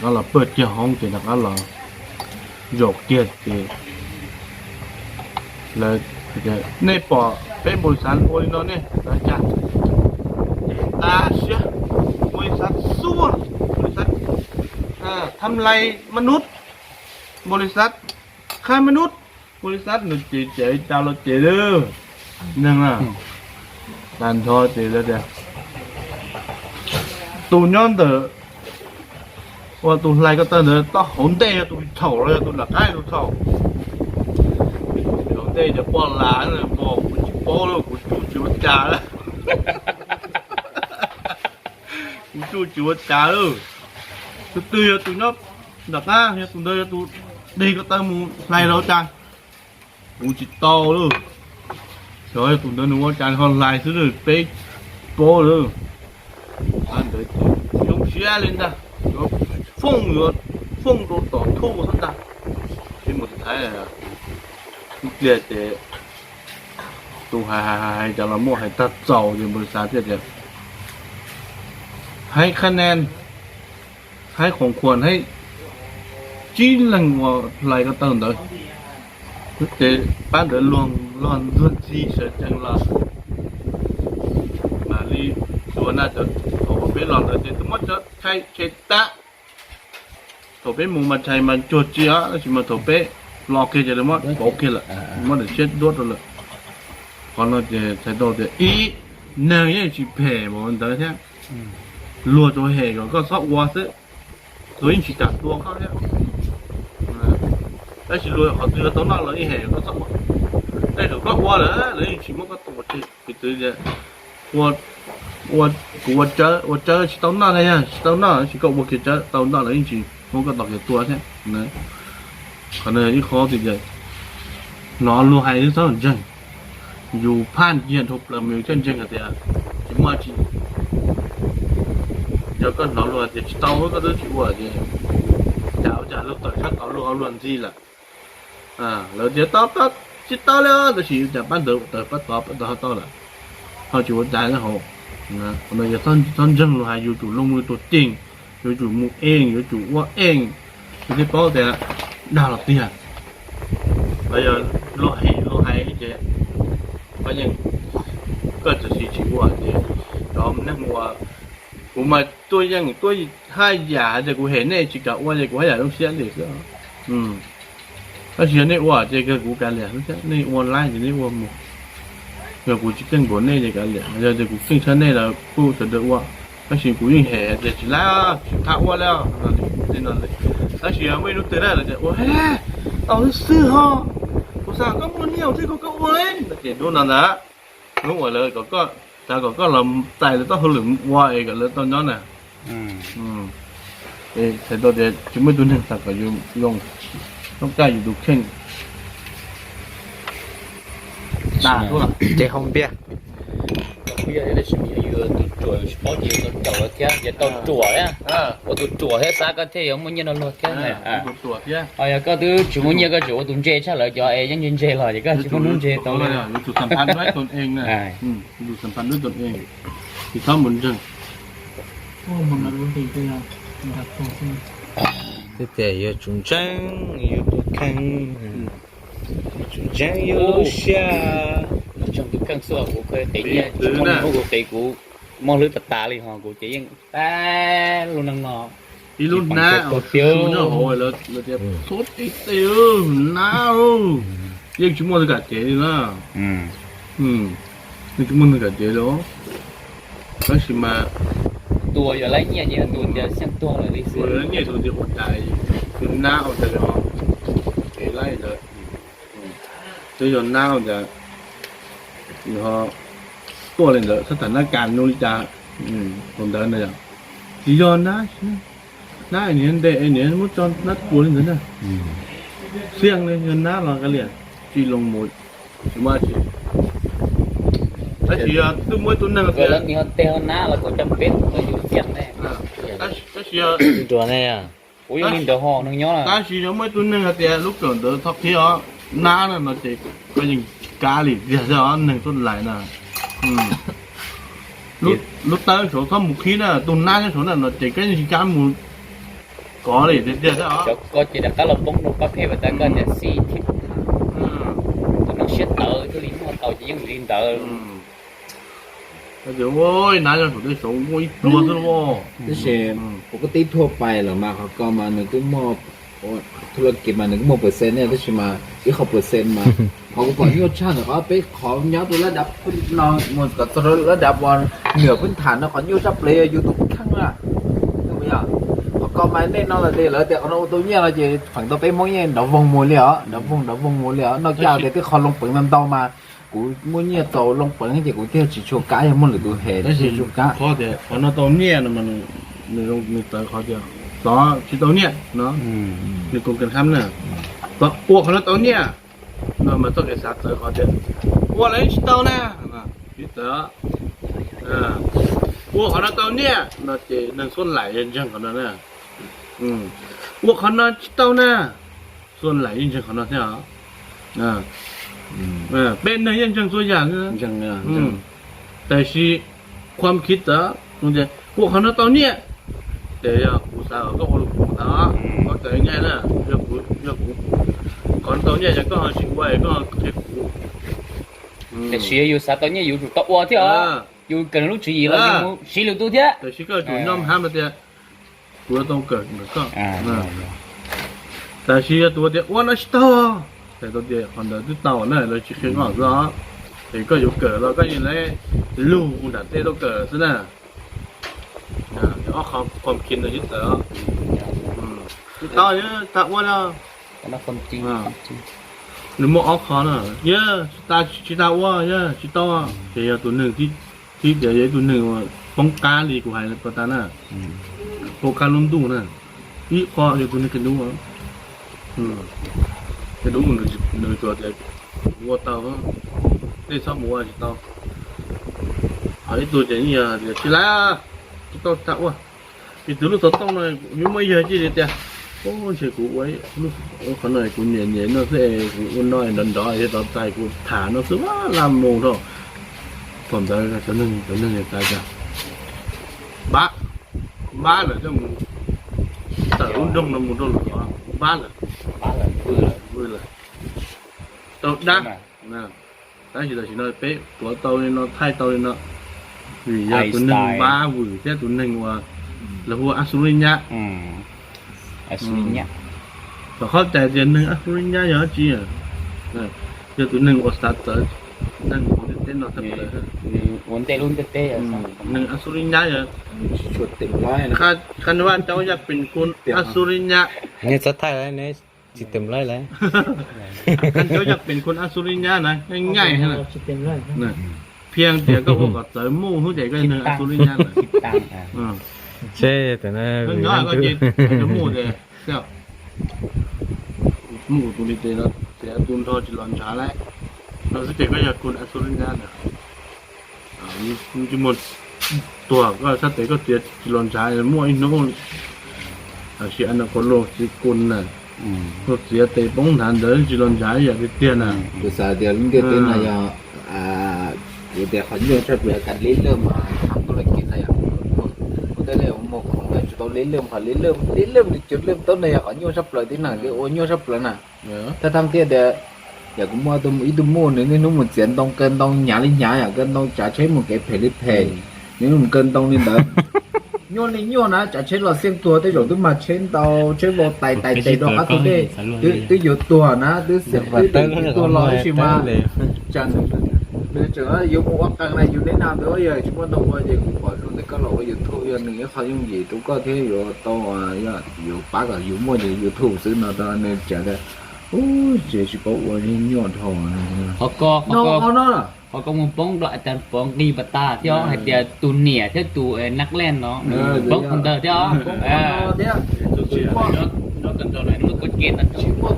rov qab los pawg kiag hoob ces rov qab los zaum kiag ces lawv, nej pom peb npaus li xav ua li no nej xav cas? Ces tas siab, npaus li xav xuab, npaus li xav tham lais ma nub, npaus li xav khai ma nub, npaus li xav nws ces ces cas los ces lawm. Neeg na, tag nrho ces tias tus nyob ntawm uas tus hlais ko taw ntawd tau hauv ntej yog tus thaum los yog tus nram qab tus thaum. Hauv ntej cov poj las npog kuv tsis paub lawm, kuv tsuj tsis ua cas lawm. Kuv tsuj tsis ua cas lawm. Tus twg yog tus nyob nram qab, yog tus ntawd yog tus deg ko taw mus hlais los cas, kuv tsis tau lawm. Xyov yog tus ntawd nws ua cas ho hlais xwb, peb paub lawm. Ntawd zoo siab li ntag, yuav fooj, yuav fooj rau tom thuj xwb ntag. Peb mus Thaib ib pliag ces tus hais hais hais cas los muaj hais tag txaus ces npawg xav thiaj tias hais qha nen, hais khoom khuam, hais tsib leeg uas hlais ko taw ntawd, ces pab ntawd luag loj ntxuag ntxhi sawv tsees los mam li tuav na. Thaum peb los ntawd ces twb muab cov tshais tshem tas. Thaum peb mus mas tshais mas cuag tsi os, tab sis mas thaum peb los kiag ces lawv muab pauv kiag lawm, muab daim siab duab rau lawm. Qhov no ces txhais tau tias ib, neeg yeej tsis phem npaum ntawd thiab. Luag tsuas hem kom koj txhob ua xwb, luag yeej tsis kam tua koj thiab. Tab sis luag qhov twg yuav tau noj los yeej hem kom koj txhob ua. Tej zaum koj ua lawm lawv yeej tsis muab koj tua tseg. Piv txwv tias ua, kuv ua tsawb, ua tsawb tsis tau noj na, yog tsis tau noj, tab sis koj ua kiag tsawb tau noj lawv yeej tsis muab koj tos kiag tua thiab. Qhov no ib qho tias hnov luag hais xwb txhob ntseeg. Yus phaj kiag dhau plaws mas yus thiaj ntseeg hais tias tsis muaj tsi. Yog koj hnov luag hais tias tsis tau, koj twb tsis ua ces cas ua cas luag tawm sab tod luag ho luag ntxhi lawm. Lawv tias tau, tsis tau li, tab sis cas pab ntawd tawm pab tod, pab tod ho tau lawm, ho tsis ua cas li hauv. Qhov no yog txhob ntseeg luag hais, yuav tsum looj mws tua ceej, yuav tsum mus eej, yuav tsum ua eej, yus thiaj paub tias dag los tiag. Los yog luag hem luag hais ces koj yeej, koj txawm tsis tsis ua ces cov neeg ua, kuv mas tuaj yeej tuaj haj yam hais tias kuv hem nej tsis kam ua ces kuv haj yam zoo siab li xwb. Tab sis yog nej ua ces kuv kav liam xwb thiab, nej ua laib ces nej ua mus. Yog kuv tsis keej npaum nej ces kav liam, yog tias kuv keej tshaj nej los kuj sawv daws ua. Tab sis kuv yeej hem tias tsis laib, tsis txhob ua li. Tab sis muaj ib hnub twg na lawv tias ua tau xwb xwb ho, kuv xav kom koj muaj nyiaj thiab kom koj ua li no ces hnub no ntag, hnub uas lawv kom koj, xav kom koj los txais lawv txoj hauj lwm ua es kom lawv tau nyob na. Txhais tau tias tsis muaj ib tug neeg xav kom yus zoo, noob kaj yus tus kheej. Ces hau npiaj. Yog tus ruam tsis paub ces tau caum thiab, ces tau ruam thiab, ua tus ruam thiab xav koj thiaj yuav muaj nyiaj noj luag thiab. Yog koj twb tsis muaj nyiaj koj tseem ua tus ntse tshaj lawv cov es yeej ntse ntse los ces koj tsis muaj hnub ntse tau li. Tej tias yuav tsum ntseeg yus tus kheej, yuav tsum ntseeg yus lub siab. Tus kheej xwb kuv kheej qiv nyiaj, kuv qiv kuv mob hlwb tas tas li ho kuv ces yeej tab lub neej no. Ib lub hnab nyob hauv lawv tias txhob tib teg, hnab yeej tsis muaj neeg kam cev li na. Yeej tsis muaj neeg kam cev li. Tab sis mas tua yuav laib nyiaj ces tus tias xiaj tuag lawm li xwb, tua yuav laib nyiaj tus tias ua cas, tus nab ua cas yog, es laib ntawd, twb yog nab ua cas ho tuaj li ntawd, txhob tham nab kas nub li cas. Tus ntawd na yog, tsis yog nab, nab niag nte es niag muab tso nab tua li ntawd na. Xiaj li yog nab los kav liam, tsis loo mus, tsis muaj tsi. Tab sis yog twb muaj ib tug neeg tias, tab sis yog, tab sis yog muaj ib tug neeg hais tias lub kawm ntawd txhob qhib os, nab na no ces koj yeej kav liam tiag os, neeg tuaj lais na. Lub tawb saud txhob mus qhib na, tus nab nyob saud na no ces koj yeej tsis kam mus kov li tiag tiag xwb os. Cov ko ces rov qab los poob rau pab phem uas tas koj tias xij thiab. Tus neeg siab tawv thiaj li muaj tau ces yeej li ntawd. Nab nyob saum tej saud muaj ib pluag xwb los. Tab sis kuv kuj tib thuaj pais lawm mas qhov ko mas nws kuj muaj Thu la kis mas nws kuj muaj percent ne, tab sis mas ib qho percent mas qhov kuv pom nyuaj tshaj ntawm qhov peb qhov nyob rau lab dav no mus kom txog rau lab dav uas nws pheej tham no qhov nyuaj tshaj plaws yog yus tus kheej na. Qhov ko mas nej no los tias lawv tias qhov no ua tau nyiaj no ces feem ntau peb Hmoob yeej nrov voog mus li os, nrov voog nrov voog mus li os. Noj caj tias twb qhov loo peev ntau ntau mas kuv muaj nyiaj txaus loo peev ces kuv thiaj tsis tshua kam yog muaj lwm tus hem tsis tshua kam. Qhov tias qhov no tau nyiaj no mas nws txawv qhov tias tod tsis tau nyiaj no, nws koom kev khab na. Ua qhov no tau nyiaj no mas txoj kev xav txawv qhov tias ua lawv tsis tau na, tsis txawv. Ua qhov no tau nyiaj no ces neeg xuab laim yeej ntseeg qhov no na. Ua qhov no tsis tau na, xuab laim yeej ntseeg qhov no thiab os. Peb neeg yeej ntseeg txhua yam. Tab sis khuam khiv txawv, ua qhov no tau nyiaj, ces yog kuv xav kom koj ua lus kub tau, koj txawv nyiaj na, yog kuv, qhov no tau nyiaj yog koj tsis ua koj qhia kuv. Tiam sis yus xav tau nyiaj yus tsum tau ua thiab os. Yus kawm lub tswv yim los yus mus siv lwm tus thiab. Tiam sis koj tsum nyob hab tias kuv yuav tau kawm ntawm koj. Tab sis yog tus tias ua no tsis tau, txhais tau tias qhov ntawd twb tau na, lawv tsis qhia koj xwb os. Es koj yuav kawm los koj yeej lawv lug mus nram tej tau kawm xwb na. Ob qho khuam khiv ntawd tsis txawv. Tsis tau, tsis tau ua no. Nws muaj ob qho na, yog tsis tau ua, yog tsis tau, ces yog tus neeg thib tias yog ib tug neeg uas poob qab li kuv hais ko tas na, poob qab lub ntuj na. Ib qho yog tus neeg qia dub, qia dub nws tsuas tias ua tau, tej txhob mus ua tsis tau. Ho ib tug ces yeej yog tias tsis laib, tsis tau tsis tau ua. Vim tus lub xov tooj no yuav muaj ib yawg cia li tias, ntshe kuv ua qhov no kuv nyiam nyiam no xwb, kuv ua no nrov nrov es tov txais kuv tham no xwb laj mus rau. Thaum ntawd cov neeg, cov neeg xav tias npab, npab lawm coj mus tawm lub nroog no mus rau lwm qhov, npab lawm, vwm lawm, tau dab. Tab sis tam sim no peb tuav tau li no, thaij tau li no, vim yog tus neeg npab vwm thiab tus neeg uas lawv hu ua As Su Ri Nyab. Tom qhov cais tias neeg As Su Ri Nyab yog dab tsi? Yog tus neeg uas xav txawv neeg hauv ntiaj teb no tag plaws. Neeg As Su Ri Nyab yog, Kha Nua Cau Yaj Pim Khun As Su Ri Nyab. Neb txhob thaij, neb tsis tes lawv lawm. Kha Nua Cau Yaj Pim Khun As Su Ri Nyab na, nyaij nyaij. Phiaj tias koj ua kom txawv muj hnub ces koj neeg As Su Ri Nyab lawm. Nyob koj ces muj ces muj kuv tus li tes no, ces tus nrho tsis los ntshav lawm no xwb ces koj yog khun As Su Ri Nyab na. Tsis muaj tuag koj sab tes koj txiav tsis los ntshav muaj ib hnub. Tam sim no qhov luag txiv kun na, luag txiav tes poob hnav ntawd tsis los ntshav ib yam tiag tiag na. Kuv xav tias lub ntiaj teb no yog, kuv tias qhov nyuaj tshaj plaws kas li lej mas tham tuaj laj kiv na yom. Kuv tej lej muag khoom tsis tau li lej, qhov li lej, li lej nws cov lej tau na yog qhov nyuaj tshaj plaws tib neeg thiab ua nyuaj tshaj plaws na. Thaj thaj thiaj tias, yam kuv muaj ib tug muj nws niaj hnub mus txiav ntoo kaw ntoo hnyav li hnyav yom, kaw ntoo tsav tsheb mus kev phem li phem, nws mus kaw ntoo li ntawd. Nyuaj li nyuaj na, tsav tsheb los xiaj tuag, tej zaum twb mag tsheb ntau, tsheb vau tais tais tes rau qab tus dej, twb yuav tuag na, twb xiam twb tuag los ib sim mas tseem, nws tseem yuav mus ua qee na, yus neb na ntawd yog tsis muaj ntau ua ces kuv pom zoo tias koj los ua YouTube yog nws ib qho yooj yim rau koj thiab yuav tau, yuav pab kom yus muaj YouTube xwb no rau nws tseem tias, ub, tsis paub ua nyuaj dhau. Qhov ko, qhov ko mus poob rau a tas pov nqi npas tas thiab hais tias tus niam thiab tus nab lej no poob qhov ntawd thiab. Tsis muaj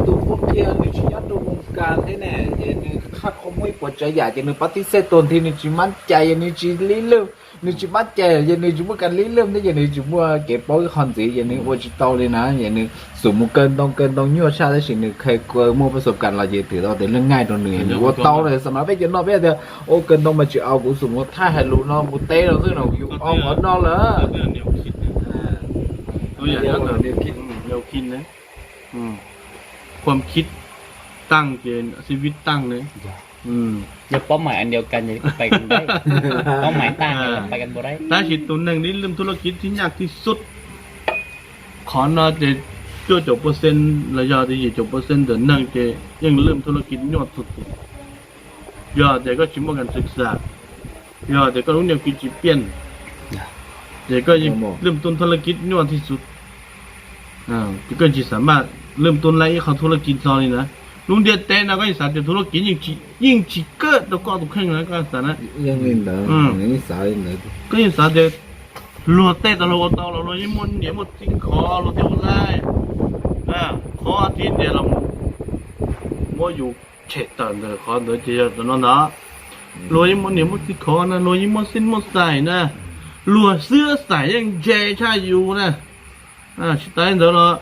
tus poob kiag, nws tsis nyob rau Moos Kas thiab ne, ces nws qhaj qhov muaj ib puas tsav yam ces nws pab tib xej tuag nthi, nws tsis mab cai, nws tsis li lej, nws tsis mab cai, ces nws tsis muaj kas li lej thiab ces nws tsis muaj kev paub ib qho ntxiv, ces nws ua tsis tau li na, ces nws xub mus kaw ntoo, kaw ntoo nyuaj tshaj tab sis nws kheev kaw muaj pas sov kas los ces twb tau tias leej ngaij rau nws, nws ua tau lawm. Xam no peb cov no peb tias ua kaw ntoo mas tsis au, kuv xub mus thaij hais lus no mus teb no xwb no, yus ua qhov no lawm. Khuam khib taaj ces xib vib taaj ne. Yog paub mais an diav kas ces pais kan dai, paub mais taaj ces pais kan dai. Tab sis tus neeg li lej thu laj kiv thib nyaj thib xub, qhov no ces cuaj caum percent los yog tias yim caum percent ntawm neeg ces yeej lwj thu laj kiv nyuaj txhua tus. Yog tias koj tsis muaj kas xwm xam, yog tias koj lub niag kiv tsis piaj, ces koj yeej lwj thu laj kiv nyuaj txhua tus. Ces koj tsis xam maj lwj thu laj ib qho thu laj kiv hlo li na. Lub ntiaj teb no koj yeej xav tias thu laj kiv yeej tsis kawm rau koj tus kheej na, koj xav na. Koj yeej xav tias luag tej tau luag ua tau los luag yeej muaj niam muaj txiv khov luag thiaj ua laij. Qhov tib tias los muab yus tshem tawm ntawm qhov ntawd ces yog tam no ntag. Luag yeej muaj niam muaj txiv khov na, luag yeej muaj xib muaj xais na, luag xib xais yeej ntse tshaj yus na. Tsis tas li ntawd los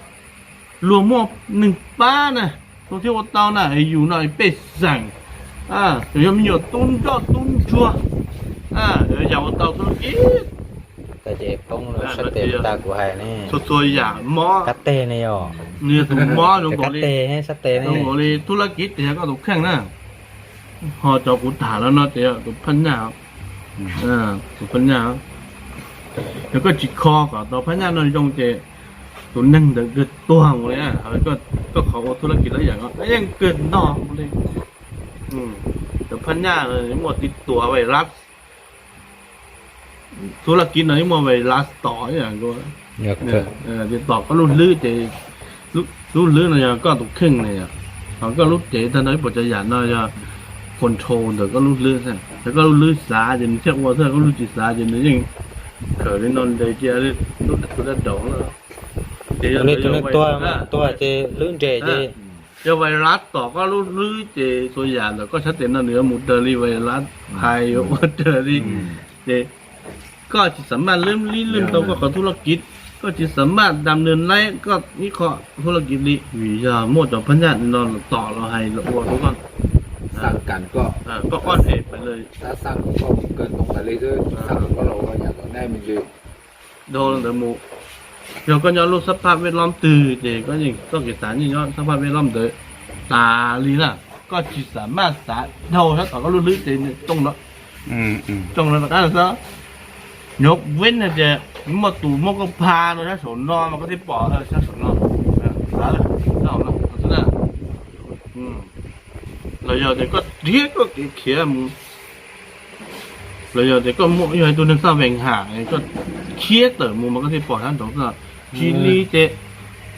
luag muaj neeg pab na, luag thiaj ua tau na, yus no pej xeem, yog me nyuam tub nroj tub ntsuag, yam ua tau thu laj kiv. Txhua txhua yam mob, kab teg ne yog, nws yog tus mob zoo nkaus li, zoo nkaus li thu laj kiv tias yog koj tus kheej na. Ho cov kuv tham los no ces yog tus phab nyaj, tus phab nyaj, yog koj tsis kho kom tau phab nyaj no zoo ces tus neeg ntawd kawg tuag mus li. Koj qhov ua thu laj kiv lawm yam no yeej kawg ntog mus li. Cov phab nyaj muaj tiv tuam vais las, thu laj kiv no yeej muaj vais las tom ib yam nkaus. Ces tom koj lub hlwb ces lub hlwb no yog koj tus kheej na yom. Ho koj lub cev tag nrho ib puas tsav yam no yog control ntawm koj lub hlwb. Yog koj lub hlwb xav ces nws thiaj ua xwb, koj lub tsis xav ces nws yeej khawm li no nres cia lub tus dab daus na. Ces yog tus neeg tuag, tuag ces hlwb nres ces yog vais las tom koj lub hlwb ces txhua yam ntawm koj sab tes no nws yuav mus raws li vais las hais, yuav ua raws li. Ces koj tsis xam maj lwm li lwm tau koj qhov thu laj kiv, koj tsis xam maj dam nws laib koj ib qho thu laj kiv li, vim yog muaj cov phab nyaj no tom los hais los ua rau koj, koj qoj hem pes li, dhau ntawd mus. Yog koj nyob lub xab phaj vej lob twg ces koj yeej txoj kev xav yeej nyob xab phaj vej lob ntawd tas li na. Koj tsis xam maj xav dhau sab tom koj lub hlwb ces nws tsoo no, tsoo no rov qab xwb. Nyob veb hais tias muaj tus muab koj pha rau sab saum no mas koj thiaj pom sab saum no. Los yog tias koj nrhiav koj kev khiav mus, los yog tias koj muaj yog ib tug neeg xab veem ham, koj khiav tawm mus mas koj thiaj pom sab nraud xwb. Tsis li ces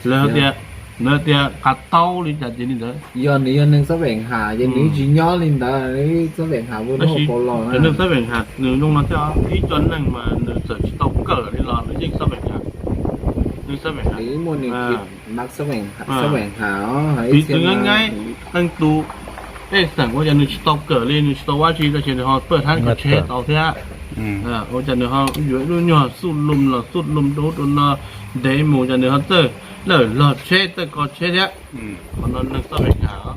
lawv tias, lawv tias qas tau li cas ces li ntawd. Yog nws yog neeg xab veem ham ces nws tsis nyob li ntawd, xab veem ham ua tab sis cov neeg xab veem ham nws zoo no thiab, ib co neeg mas nws txawm tsis tau kawm li los nws yeej xab veem ham. Nws xab veem ham, nws muaj nws kev mas xab veem ham. Piv txwv nyaib nyaib, qee tus pej xeem ua cas nws tsis tau kawm li, nws tsis tau ua tsi tab sis nws ho pawj thab kho tsheb tau thiab. Ua cas nws ho yuav ib lub nyuag xuj lum los xuj lum rau ub rau no ntev mus cas nws ho txawj lawm log tsheb txawj kho tsheb thiab. Qhov no neeg xab veem ham.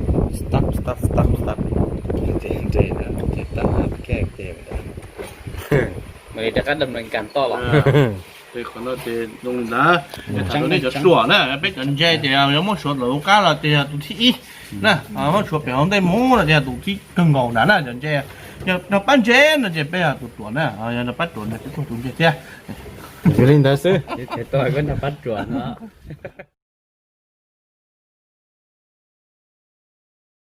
Ces qhov no ces zoo li ntawd, tham rau nej cov ruam na, peb cov ntse ces yog muab suav lawm lub qab los ces yog tus thib ib na, muab suav pem hauv ntej mus los ces yog tus thib kawg nkaus nrad na cov ntse. Yog nrog pab ntse no ces peb yog tus ruam na, yog nrog pab ruam no ces tuag tus ntse thiab. Yog li ntawd xwb, nrog pab ruam no.